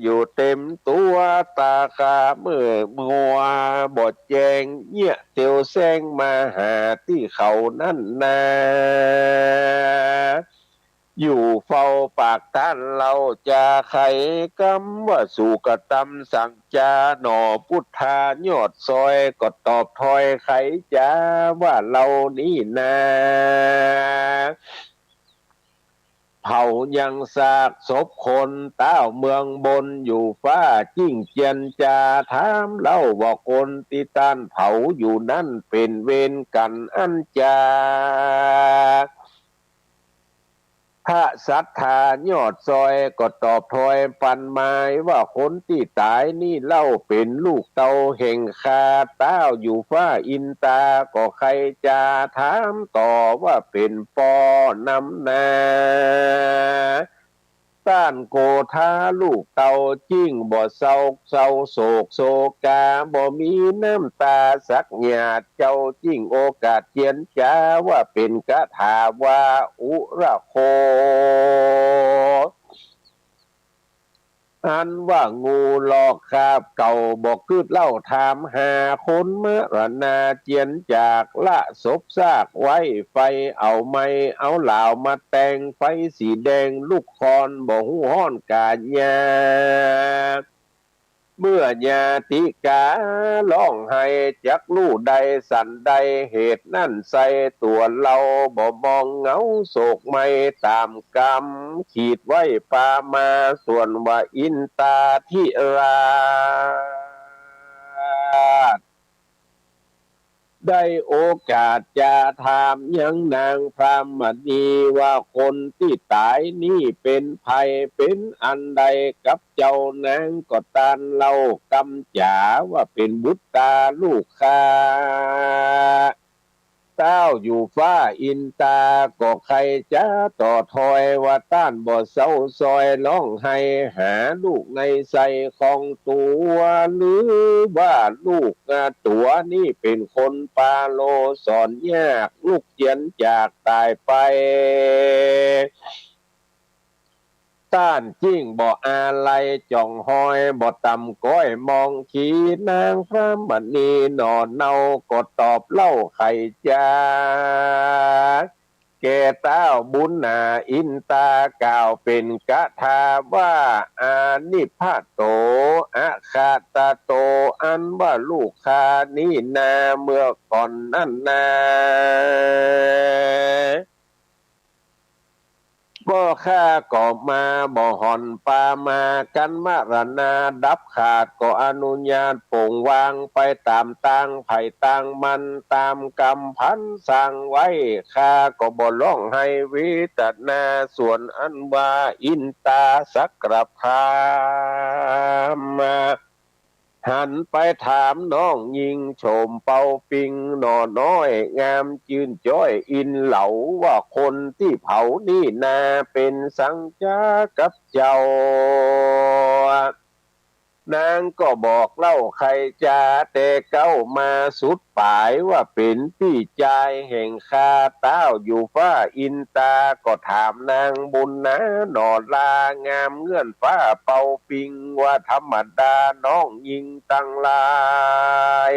อยู่เต็มตั๋ว ต๋าขามืดมัวบ่แจ้ง เยียะเตียวแสงมาหาตี้เขานั้นนา อยู่เฝ้าปากต้านเล่าจ๋าไข กำว่าสูกระตำสังจ๋าหน่อ ปุทธายอดซอยก็ตอบถ้อยไขจ๋าว่าเฮานี้นา เผายังซากศพคน ต้าวเมืองบนอยู่ฟ้า จึ่งเจียรจ๋าถามเล่าว่าคนตี้ต้านเผาอยู่นั้นเป๋นเวรกั๋นอันจา พระสัทธายอดซอยก็ตอบถ้อยปันหมายว่า คนตี้ต๋ายนี้เล่าเป๋นลูกเต้าแห่งข้า ต้าวอยู่ฟ้าอินตา ก็ใค่จ๋าถามต่อว่าเป๋นป้อนำนา ต้านโกธาลูกเต้า จึ่งบ่เศร้า เศร้าโศกโศกา บ่มีน้ำต๋าสักหยาด เจ้าจึ่งโอกาสเจียรจ๋าว่าเป๋นคาถาว่าอุระโค อันว่างูหลอกคาบเก่า บ่กึ๊ดเล่าถามหา คนมรณาเจียนจาก ละศพซากไว้ ใฝ่เอาไม้เอาหลาวมาแต่ง ไฟสีแดงลุกคอน บ่ฮู้ฮ้อนก๋ายา เมื่อญาติก๋าฮ้องไห้ จักฮู้ได้สันใด เหตุนั้นใส่ตั๋วเฮา บ่มองเหงาโศกไหม้ ต๋ามกรรมขีดไว้ปามา ส่วนว่าอินตาธิราช ได้โอกาสจะถามยังนางพรามณีว่า คนตี้ต๋ายนี้เป๋นใผ เป๋นอันใดกับเจ้า นางก็ตานเล่ากำจ๋าว่า เป๋นบุตราลูกข้า ต้าวอยู่ฟ้าอินตาก็ใค่จะต่อถ้อยว่า ต้านบ่เศร้าซอยฮ้องไห้หาลูกในใส้ของตั๋ว หรือว่าลูกตั๋วนี้เป๋นคนปาโลสอนยาก ลุกเจียนจากต๋ายไป ต้านจึ่งบ่อาลัย จ้องฮอยบ่ต่ำก้อยมองขี นางพรามณีหน่อเนาก็ตอบเล่าไขจ๋า แก่ต้าวบุญนาอินตากล่าวเป๋นกถาว่า อานิพพะโต อะคาตะโต อันว่าลูกข้านี้นา เมื่อก่อนนั้นนา ก็ข้าก็มาบ่ห่อนปามา กันมรณาดับขาด ก็อนุญาตปลงวางไปต๋ามตางใผตางมัน ต๋ามกำพันสร้างไว้ ข้าก็บ่ฮ้องไห้เวทนา ส่วนอันว่าอินตาสักกระพราม หันไปถามน้องญิงโฉมเป่าปิง หน่อน้อยงามจื้นจ้อยอินเหลา ว่าคนตี้เผานี้นา เป๋นสังจากับเจ้า นางก็บอกเล่าไขจ๋า แต่เก๊ามาสุดป๋าย ว่าเป๋นปี้จายแห่งข้า ต้าวอยู่ฟ้าอินตา ก็ถามนางบุญนาหน่อลา งามเงื่อนฟ้าเป่าปิง ว่าธรรมดาน้องญิงตังหลาย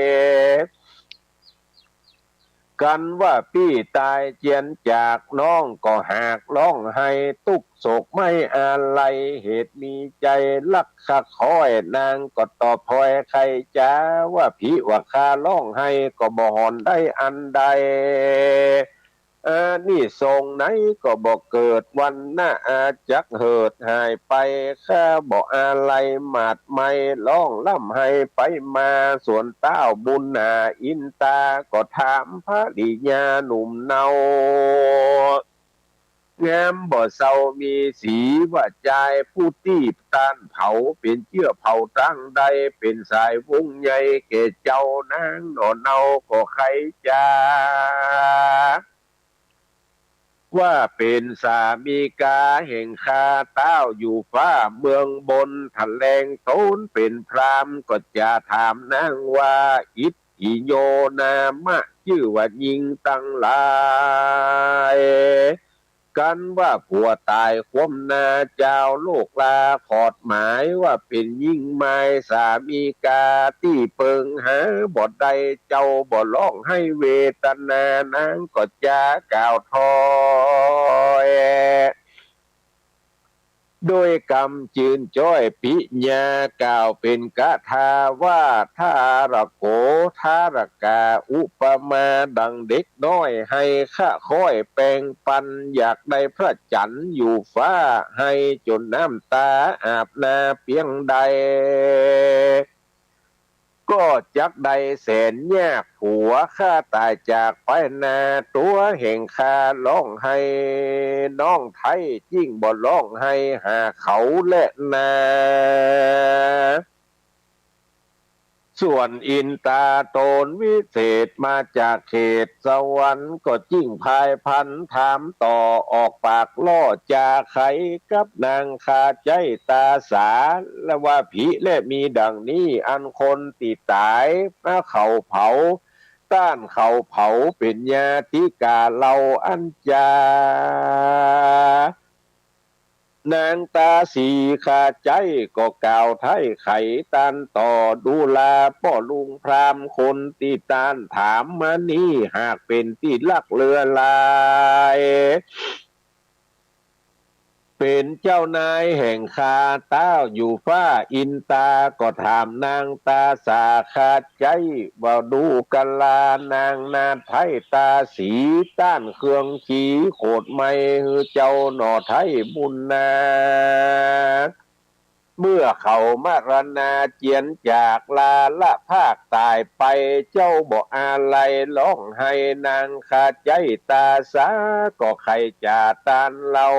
กันว่าปี้ต๋ายเจียนจาก น้องก็หากฮ้องไห้ตุ๊กโศกไหม้อาลัย เหตุมีใจ๋รักข้าค้อย นางก็ตอบถ้อยไขจ๋าว่า ผิว่าข้าฮ้องไห้ก็บ่ห่อนได้อันใด อานิสงส์ไหนก็บ่เกิด วรรณะอาจักเหิดหายไป ข้าบ่อาลัยหมาดไหม้ ฮ้องร่ำไห้ไปมา ส่วนต้าวบุญนาอินตา ก็ถามภริยาหนุ่มเนา งามบ่เศร้ามีสี ว่าจายผู้ตี้ต้านเผา เป๋นเจื้อเผ่าตางใด เป๋นสายวงศ์ใหญ่แก่เจ้า นางหน่อเนาก็ไขจ๋า ว่าเป๋นสามีกาแห่งข้า ต้าวอยู่ฟ้าเมืองบน แถลงต๋นเป๋นพราหมณ์ ก็จะถามนางว่า อิทธิโยนามะ จื้อว่าญิงตังหลาย กันว่าผัวต๋ายคว่ำหน้า จาวโลกลาขอดหมาย ว่าเป๋นญิงมายสามีกา ตี้เปิงหาบ่ได้ เจ้าบ่ฮ้องไห้เวทนา นางก็จะกล่าวถ้อย โดยกำจื้นจ้อยปิญญากล่าวเป๋นกถาว่า ทารโข ทารกา อุปมาดังเด็กน้อย ไห้ข้าค้อยแปงปัน อยากได้พระจั๋นทร์อยู่ฟ้า ไห้จ๋นน้ำต๋าอาบหน้าเปียงใด ก็จักได้แสนยาก ผัวข้าต๋ายจากไปนา ตั๋วแห่งข้าฮ้องไห้ น้องไท้จึ่งบ่ฮ้องไห้หาเขาแลนา ส่วนอินตาต๋นวิเศษมาจากเขตสวรรค์ ก็จึ่งพายพรรณถามต่อ ออกปากล่อจาไขกับนางคาใจ๊ตาสา และว่าผิและมีดังนี้ อันคนตี้ต๋ายมาเขาเผา ต้านเขาเผาเป๋นญาติกาเฮาอันจา นางตาสีข้าใจ๊ก็กล่าวไถ่ไขต้านต่อ ดูราป้อลุงพราหมณ์คนตี้ต้านถามมานี้ หากเป๋นตี้ฮักเหลือหลาย เป๋นเจ้านายแห่งข้า ต้าวอยู่ฟ้าอินตา ก็ถามนางตาสาข้าใจ๊ว่า ดูกะลานางนาฏไพร่ตาสี ต้านเครื่องขีโขดไมหื้อเจ้าหน่อไท้บุญนา เมื่อเขามรณาเจียนจาก ลาละภาคต๋ายไป เจ้าบ่อาลัยฮ้องไห้ นางข้าใจ๊ตาสา ก็ใค่จ๋าต้านเล่า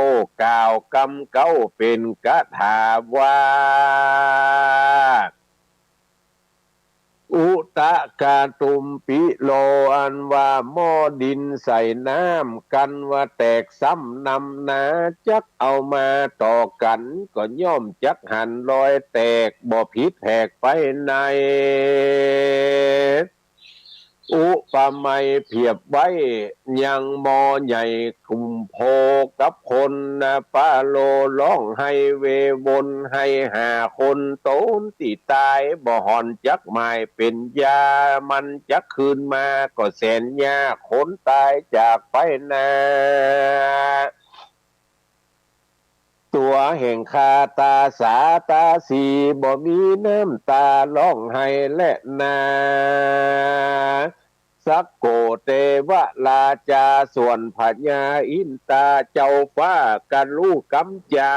กล่าวกำเก๊าเป๋นกะถาว่า อุตะกะตุมปิโล อันว่าหม้อดินใส่น้ำ กันว่าแตกซ้ำนำนา จักเอามาต่อกั๋น ก็ย่อมจักหันรอยแตก บ่ผิดแผกไปไหน อุปไมยเปรียบไว้ยังหม้อใหญ่ กุมโพกับคนนาปาโล ฮ้องไห้เววนไห้หาคนต๋นตี้ต๋าย บ่ห่อนจักหมายเป๋นยา มันจักคืนมาก็แสนยาก คนต๋ายจากไปนา ตั๋วแห่งข้าตาสาตาสี บ่มีน้ำต๋าฮ้องไห้แลนา สักโกเตวราจา ส่วนพญาอินตาเจ้าฟ้า กะฮู้กำจ๋า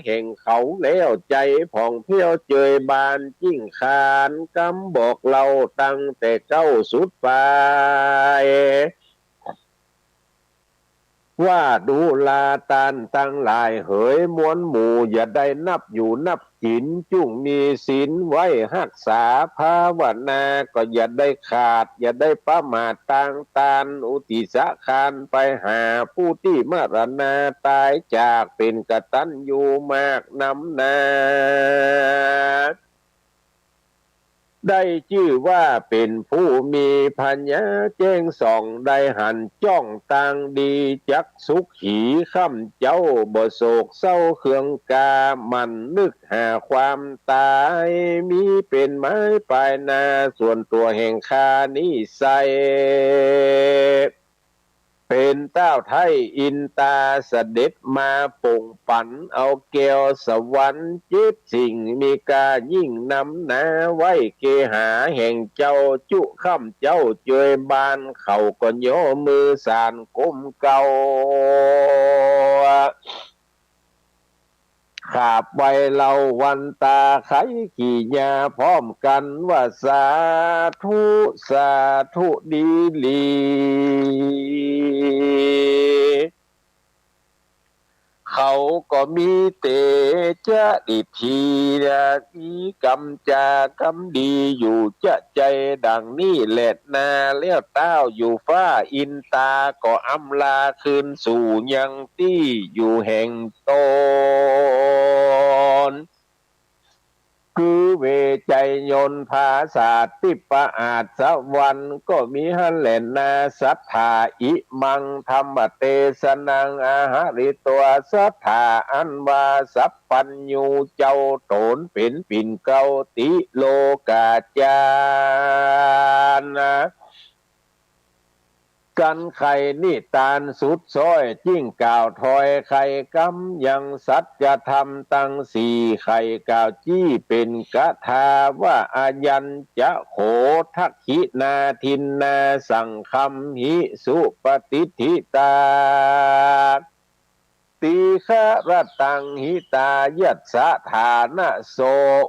แห่งเขาแล้ว ใจ๋ผ่องแผ้วเจยบาน จิ่งขานกำบอกเล่า ตั้งแต่เก๊าสุดปาย ว่าดูราต้านตังหลายเหย มวลหมู่อย่าได้นับอยู่นับกิ๋น จุ่งมีศีลไหว้ฮักษา ภาวนาก็อย่าได้ขาด อย่าได้ประมาทตางต้าน อุทิศคานไปหาผู้ตี้มรณาต๋ายจาก เป๋นกตัญญูมากนำนา ได้จื้อว่าเป๋นผู้มีผญาแจ้งส่อง ได้หันจ้องตางดี จักสุขีค่ำเจ๊า บ่โศกเศร้าเคืองกา หมั่นนึกหาความต๋าย มีเป๋นไม้ปายนา ส่วนตั๋วแห่งข้านี้ไซร้ เป๋นต้าวไท้อินตาเสด็จมาป่งปั๋น เอาแก้วสวรรค์เจ็ดสิ่ง มีก้ายิ่งนำนา ไหว้เกหาแห่งเจ้า จุค่ำเจ๊าเจยบาน เขาก็ย่อมือสานก้มเกล้า ขาบไหว้เล่าวันต๋าไขกิริยาพร้อมกั๋นว่า สาธุ สาธุดีหลี เขาก็มีเตจาดีที มีกำจ๋ากำดีอยู่จะใจ๋ดังนี้แลนา แล้วต้าวอยู่ฟ้าอินตาก็อำลาคืนสู่ยังตี้อยู่แห่งต๋น คือเวไชยนต์ผาสาททิพย์อาสวรรค์ก็มีหั้นแลนา สัตถา อิมัง ธัมมเตสนัง อะหะริตวา สัตถา อันว่าสัพพัญญูเจ้าต๋นเป๋นปิ่นเกล้า ติโลกาจานะ กั๋นใค่นิตานสุดซ้อย จิ่งกล่าวถ้อยไขกำยังสัจธรรมตังสี่ ไขกล่าวจี้เป๋นกถาว่า อายัญจะโข ทักขินา ทินนา สังคัมหิ สุปะติฏฐิตา ติฆะระตังหิตายัสสะ ฐานะโส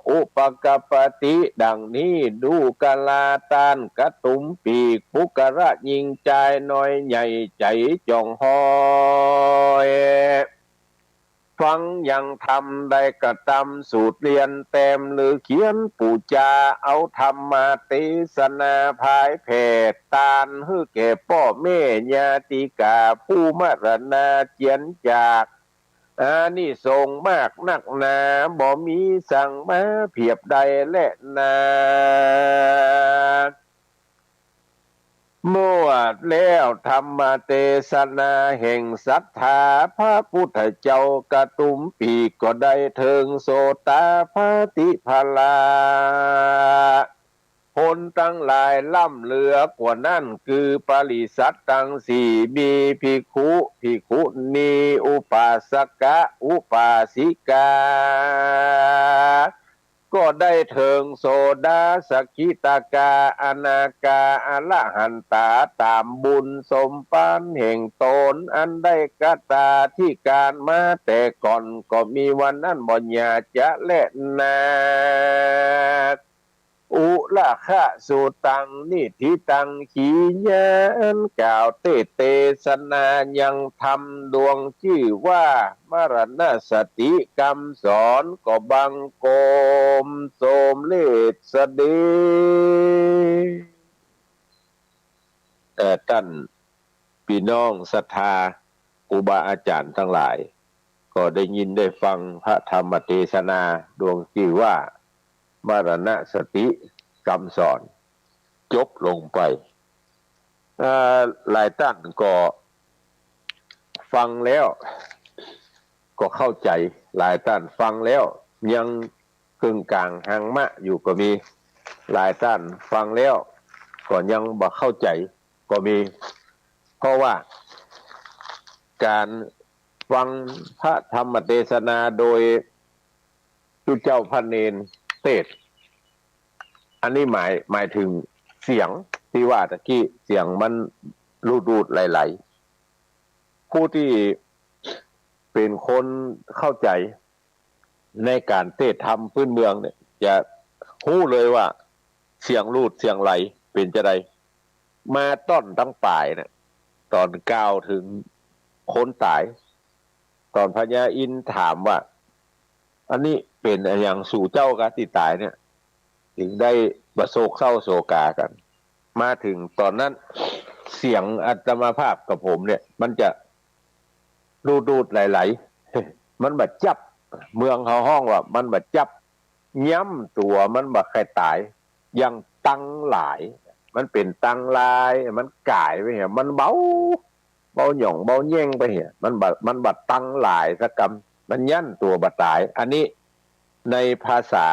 อุปกัปปติ ดังนี้ ดูกะลาต้านกะตุมปีก ปุคคละญิงจายน้อยใหญ่ใจ๋จ่องฮอย ฟังยังธรรมได้กระตำสูตรเฮียนแต้มลือเขียนปู๋จา เอาธรรมาเตสนาผายแผ่ตานหื้อแก่ป้อแม่ญาติกาผู้มรณาเจียนจาก อานิสงส์มากนักหนา บ่มีสังมาเปียบได้แลนา เมื่อแล้วธรรมเตสนาแห่งศรัทธาพระพุทธเจ้ากระตุ้มปีก็ได้เถิงโสตาปัตติผลา ผลตังหลายล้ำเหลือกว่านั้น คือปริษัทตังสี่ มีภิกขุ ภิกขุณี อุปาสกะ อุปาสิกา ก็ได้เถิงโสดา สกิทาคา อนาคา อรหันตา ต๋ามบุญสมภารแห่งต๋น อันได้คตาธิการมาแต่ก่อน ก็มีวันนั้นบ่อย่าจะแลนา อุระคะสุตัง นิฏฐิตัง ขีญา อันกล่าวเตสน์เตสนายังธรรมดวงจื้อว่า มรณสติกำสอน ก็บังคมสมเร็จเสด็จ เอ่อ ต้านปี้น้องศรัทธา ครูบาอาจ๋ารย์ตังหลาย ก็ได้ยินได้ฟังพระธรรมเตสนาดวงจื้อว่า มรณสติกำสอน จบลงไป เอ่อ หลายต้านก็ฟังแล้วก็เข้าใจ๋ หลายต้านฟังแล้วยังเกิ่งก๋างหังมะอยู่ก็มี หลายต้านฟังแล้วก็ยังบ่เข้าใจ๋ก็มี เพราะว่าก๋านฟังพระธรรมเตสนาโดยตุ๊เจ้าพระเณรเตสน์ อันนี้หมาย หมายเถิงเสียงตี้ว่าตะกี้ เสียงมันหลุดๆไหลๆ ผู้ตี้เป๋นคนเข้าใจ๋ในก๋านเตสน์ธรรมปื๊นเมืองเนี่ย จะฮู้เลยว่าเสียงหลุดเสียงไหลเป๋นจาใด มาต้อนตังป๋ายเนี่ย ต๋อนกล่าวเถิงคนต๋าย ต๋อนพญาอินทร์ถามว่า อันนี้เป๋นอะหยังสูเจ้ากาตี้ต๋ายเนี่ย เถิงได้บ่โศกเศร้าโศกากั๋น มาเถิงต๋อนนั้น เสียงอาตมาภาพกับผมเนี่ย มันจะหลุดๆไหลๆ มันบ่จับ เมืองเฮาฮ้องว่ามันบ่จับ ย้ำตั๋วมันบ่ใค่ต๋าย อย่างตังหลาย มันเป๋นตังหลาย มันก๋ายไปเหีย มันเบา เบาหย่องเบาแย่งไปเหีย มันบ่ มันบ่ตังหลายสักกำ มันยั้นตั๋วบ่ต๋าย อันนี้ในภาษา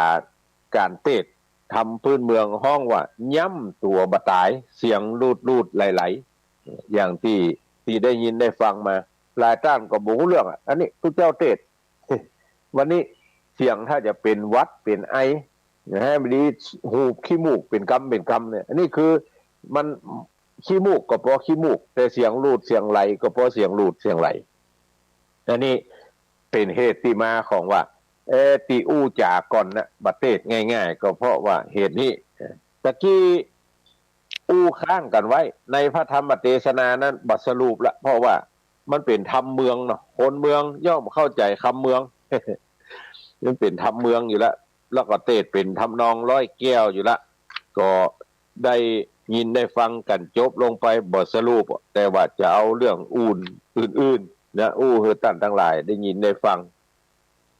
ก๋านเตสน์ธรรมปื๊นเมืองฮ้องว่าย้ำตั๋วบ่ต๋าย เสียงหลุดๆไหลๆ อย่างตี้ ตี้ได้ยินได้ฟังมา หลายต้านก็บ่ฮู้เรื่องอะ อันนี้ตุ๊เจ้าเตสน์ วันนี้เสียงถ้าจะเป๋นหวัดเป๋นไอ หื้อบ่ดี หูบขี้มูกเป๋นกำเป๋นกำเนี่ย อันนี้คือมันขี้มูกก็ปอขี้มูก แต่เสียงหลุดเสียงไหลก็ปอเสียงหลุดเสียงไหล อันนี้เป๋นเหตุตี้มาของว่า เอ่อ ตี้อู้จ๋าก่อนนะ บ่เตสน์ง่ายๆ ก็เพราะว่าเหตุนี้ ตะกี้อู้ค้างกั๋นไว้ ในพระธรรมเตสนานั้นบ่สรุปละ เพราะว่ามันเป๋นธรรมเมืองเนาะ คนเมืองย่อมเข้าใจ๋คำเมือง มันเป๋นธรรมเมืองอยู่ละ แล้วก็เตสน์เป๋นทำนองร้อยแก้วอยู่ละ ก็ได้ยินได้ฟังกั๋นจบลงไป บ่สรุป แต่ว่าจะเอาเรื่องอื่น อื่นๆนะ อู้หื้อต้านตังหลายได้ยินได้ฟัง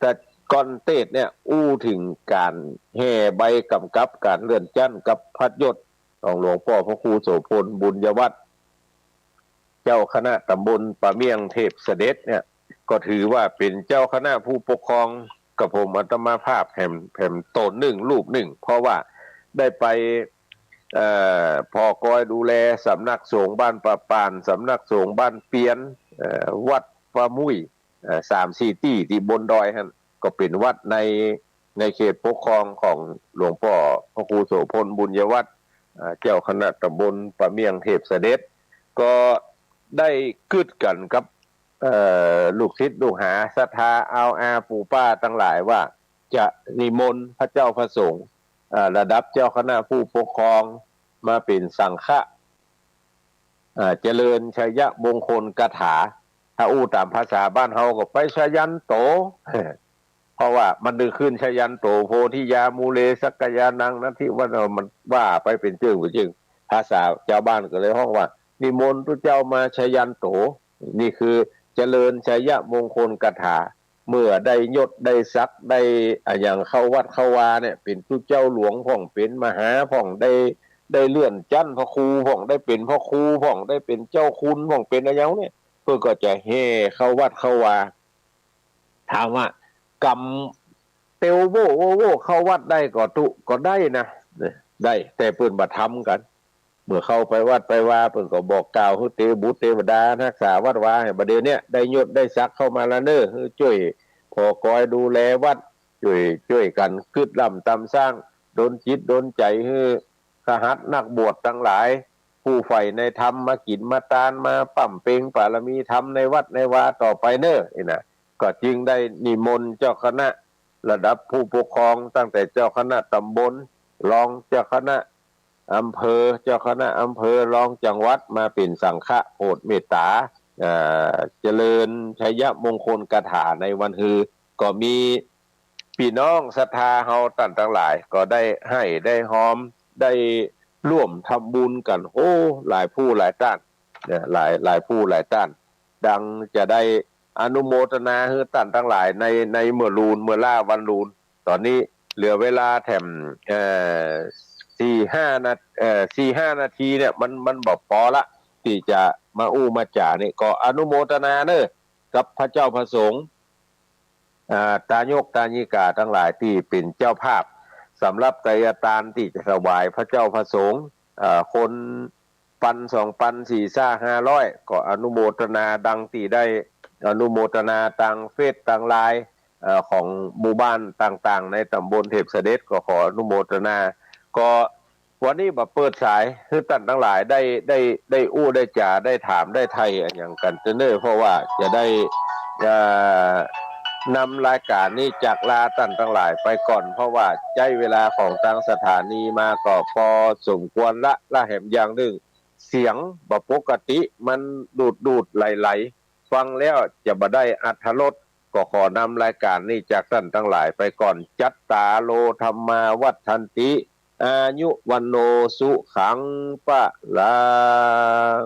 แต่ก่อนเตสน์เนี่ย อู้เถิงก๋านแห่ใบก๋ำกับก๋านเลื่อนจั๊นกับพัดยศของหลวงป้อพระครูโสภณ บุญยวัฒน์ เจ้าคณะต๋ำบลป่าเมี่ยงเทพเสด็จเนี่ย ก็ถือว่าเป๋นเจ้าคณะผู้ปกครองกับผมอาตมาภาพแหม แหมต๋นนึ่งรูปนึ่ง เพราะว่าได้ไป เอ่อ ผ่อกอยดูแลสำนักสงฆ์บ้านป่าป่าน สำนักสงฆ์บ้านเปียน เอ่อ วัดป่ามุ่ย เอ่อ สามสี่ตี้ตี้บนดอยหั้น ก็เป๋นวัดใน ในเขตปกครองของหลวงป้อพระครูโสภณ บุญยวัฒน์ เอ่อ เจ้าคณะต๋ำบลป่าเมี่ยงเทพเสด็จ ก็ได้กึ๊ดกั๋นกับ เอ่อ ลูกศิษย์ลูกหาศรัทธาอาวอาปู่ป้าตังหลายว่า จะนิมนต์พระเจ้าพระสงฆ์ เอ่อ ระดับเจ้าคณะผู้ปกครองมาเป๋นสังฆะ เอ่อ เจริญชัยมงคลคาถา ถ้าอู้ต๋ามภาษาบ้านเฮาก็ไปชยันโต เพราะว่ามันได้ขึ้นชยันโต โพธิยามูเล สักขายานัง นัตถิวัต มันว่าไปเป๋นเจิ่งเป๋นเจิ่ง ภาษาจาวบ้านก็เลยฮ้องว่า นิมนต์ตุ๊เจ้ามาชยันโต นี่คือเจริญชัยมงคลคาถา เมื่อได้ยศได้ศักดิ์ได้อะหยังเข้าวัดเข้าวาเนี่ย เป๋นตุ๊เจ้าหลวงพ่อง เป๋นมหาพ่อง ได้ ได้เลื่อนชั้นพระครูพ่อง ได้เป๋นพระครูพ่อง ได้เป๋นเจ้าคุณพ่อง เป๋นอะหยังเนี่ย เปิ้นก็จะแห่เข้าวัดเข้าวา ถามว่ากำเตียวโว่โว่โว่เข้าวัดได้ก่อตุ๊ ก็ได้นะ ได้ แต่เปิ้นบ่ทำกั๋น เมื่อเข้าไปวัดไปวา เปิ้นก็บอกกล่าวหื้อเตวบุตรเตวดาฮักษาวัดวา บ่าเดี่ยวเนี้ยได้ยศได้ศักดิ์เข้ามาแล้วเน่อ หื้อจ้วยผ่อกอยดูแลวัด จ้วย จ้วยกั๋นกึ๊ดล่ำตำสร้าง ดลจิตดลใจ๋หื้อขหัตถ์นักบวชตังหลาย ผู้ใฝ่ในธรรมมากิ๋นมาตาน มาบำเพ็ญบารมีธรรมในวัดในวาต่อไปเน่อ นี่นะ ก็จึงได้นิมนต์เจ้าคณะระดับผู้ปกครอง ตั้งแต่เจ้าคณะตำบล รองเจ้าคณะอำเภอ เจ้าคณะอำเภอ รองจังหวัด มาเป๋นสังฆะโผดเมตต๋า อ่า เจริญชัยมงคลคาถาในวันฮือ ก็มีปี้น้องศรัทธาเฮาต้านตังหลาย ก็ได้ไห้ได้ฮอม ได้ร่วมทำบุญกั๋น โอ้ หลายผู้หลายต้าน เนี่ย หลาย หลายผู้หลายต้าน ดังจะได้อนุโมทนาหื้อต้านตังหลายใน ในเมื่อลูน เมื่อล้าวันลูน ต๋อนนี้เหลือเวลาแถม เอ่อ สี่ห้านา เอ่อ สี่ห้านาทีเนี่ย มัน มันบ่ปอละ ตี้จะมาอู้มาจ๋าเนี่ย ก็อนุโมทนาเน่อ กับพระเจ้าพระสงฆ์ อ่า ตายกตายิกาตังหลายตี้เป๋นเจ้าภาพ สำหรับไตรยตานตี้จะถวายพระเจ้าพระสงฆ์ อ่า คนปันสองปัน สี่ซ่าห้าร้อย ก็อนุโมทนาดังตี้ได้อนุโมทนาตางเฟซตางไลน์ เอ่อ ของหมู่บ้านต่างๆ ในตำบลเทพเสด็จ ก็ขออนุโมทนา ก็วันนี้บ่เปิดสายหื้อต้านตังหลายได้ ได้ ได้อู้ได้จ๋า ได้ถามได้ไถ่อะหยังกั๋นเต๊อะเน่อ เพราะว่าจะได้ เอ่อ นำรายก๋านนี้จากลาต้านตังหลายไปก่อน เพราะว่าใจ๊เวลาของตางสถานีมาก็ปอสมควรละ และแถมอย่างนึ่ง เสียงบ่ปกติ มันดูดๆ ไหลๆ ฟังแล้วจะบ่ได้อรรถรส ก็ขอนำรายก๋านนี้จากต้านตังหลายไปก่อน จัตตาโร ธัมมา วัฑฒันติ อายุ วัณโณ สุขัง พลัง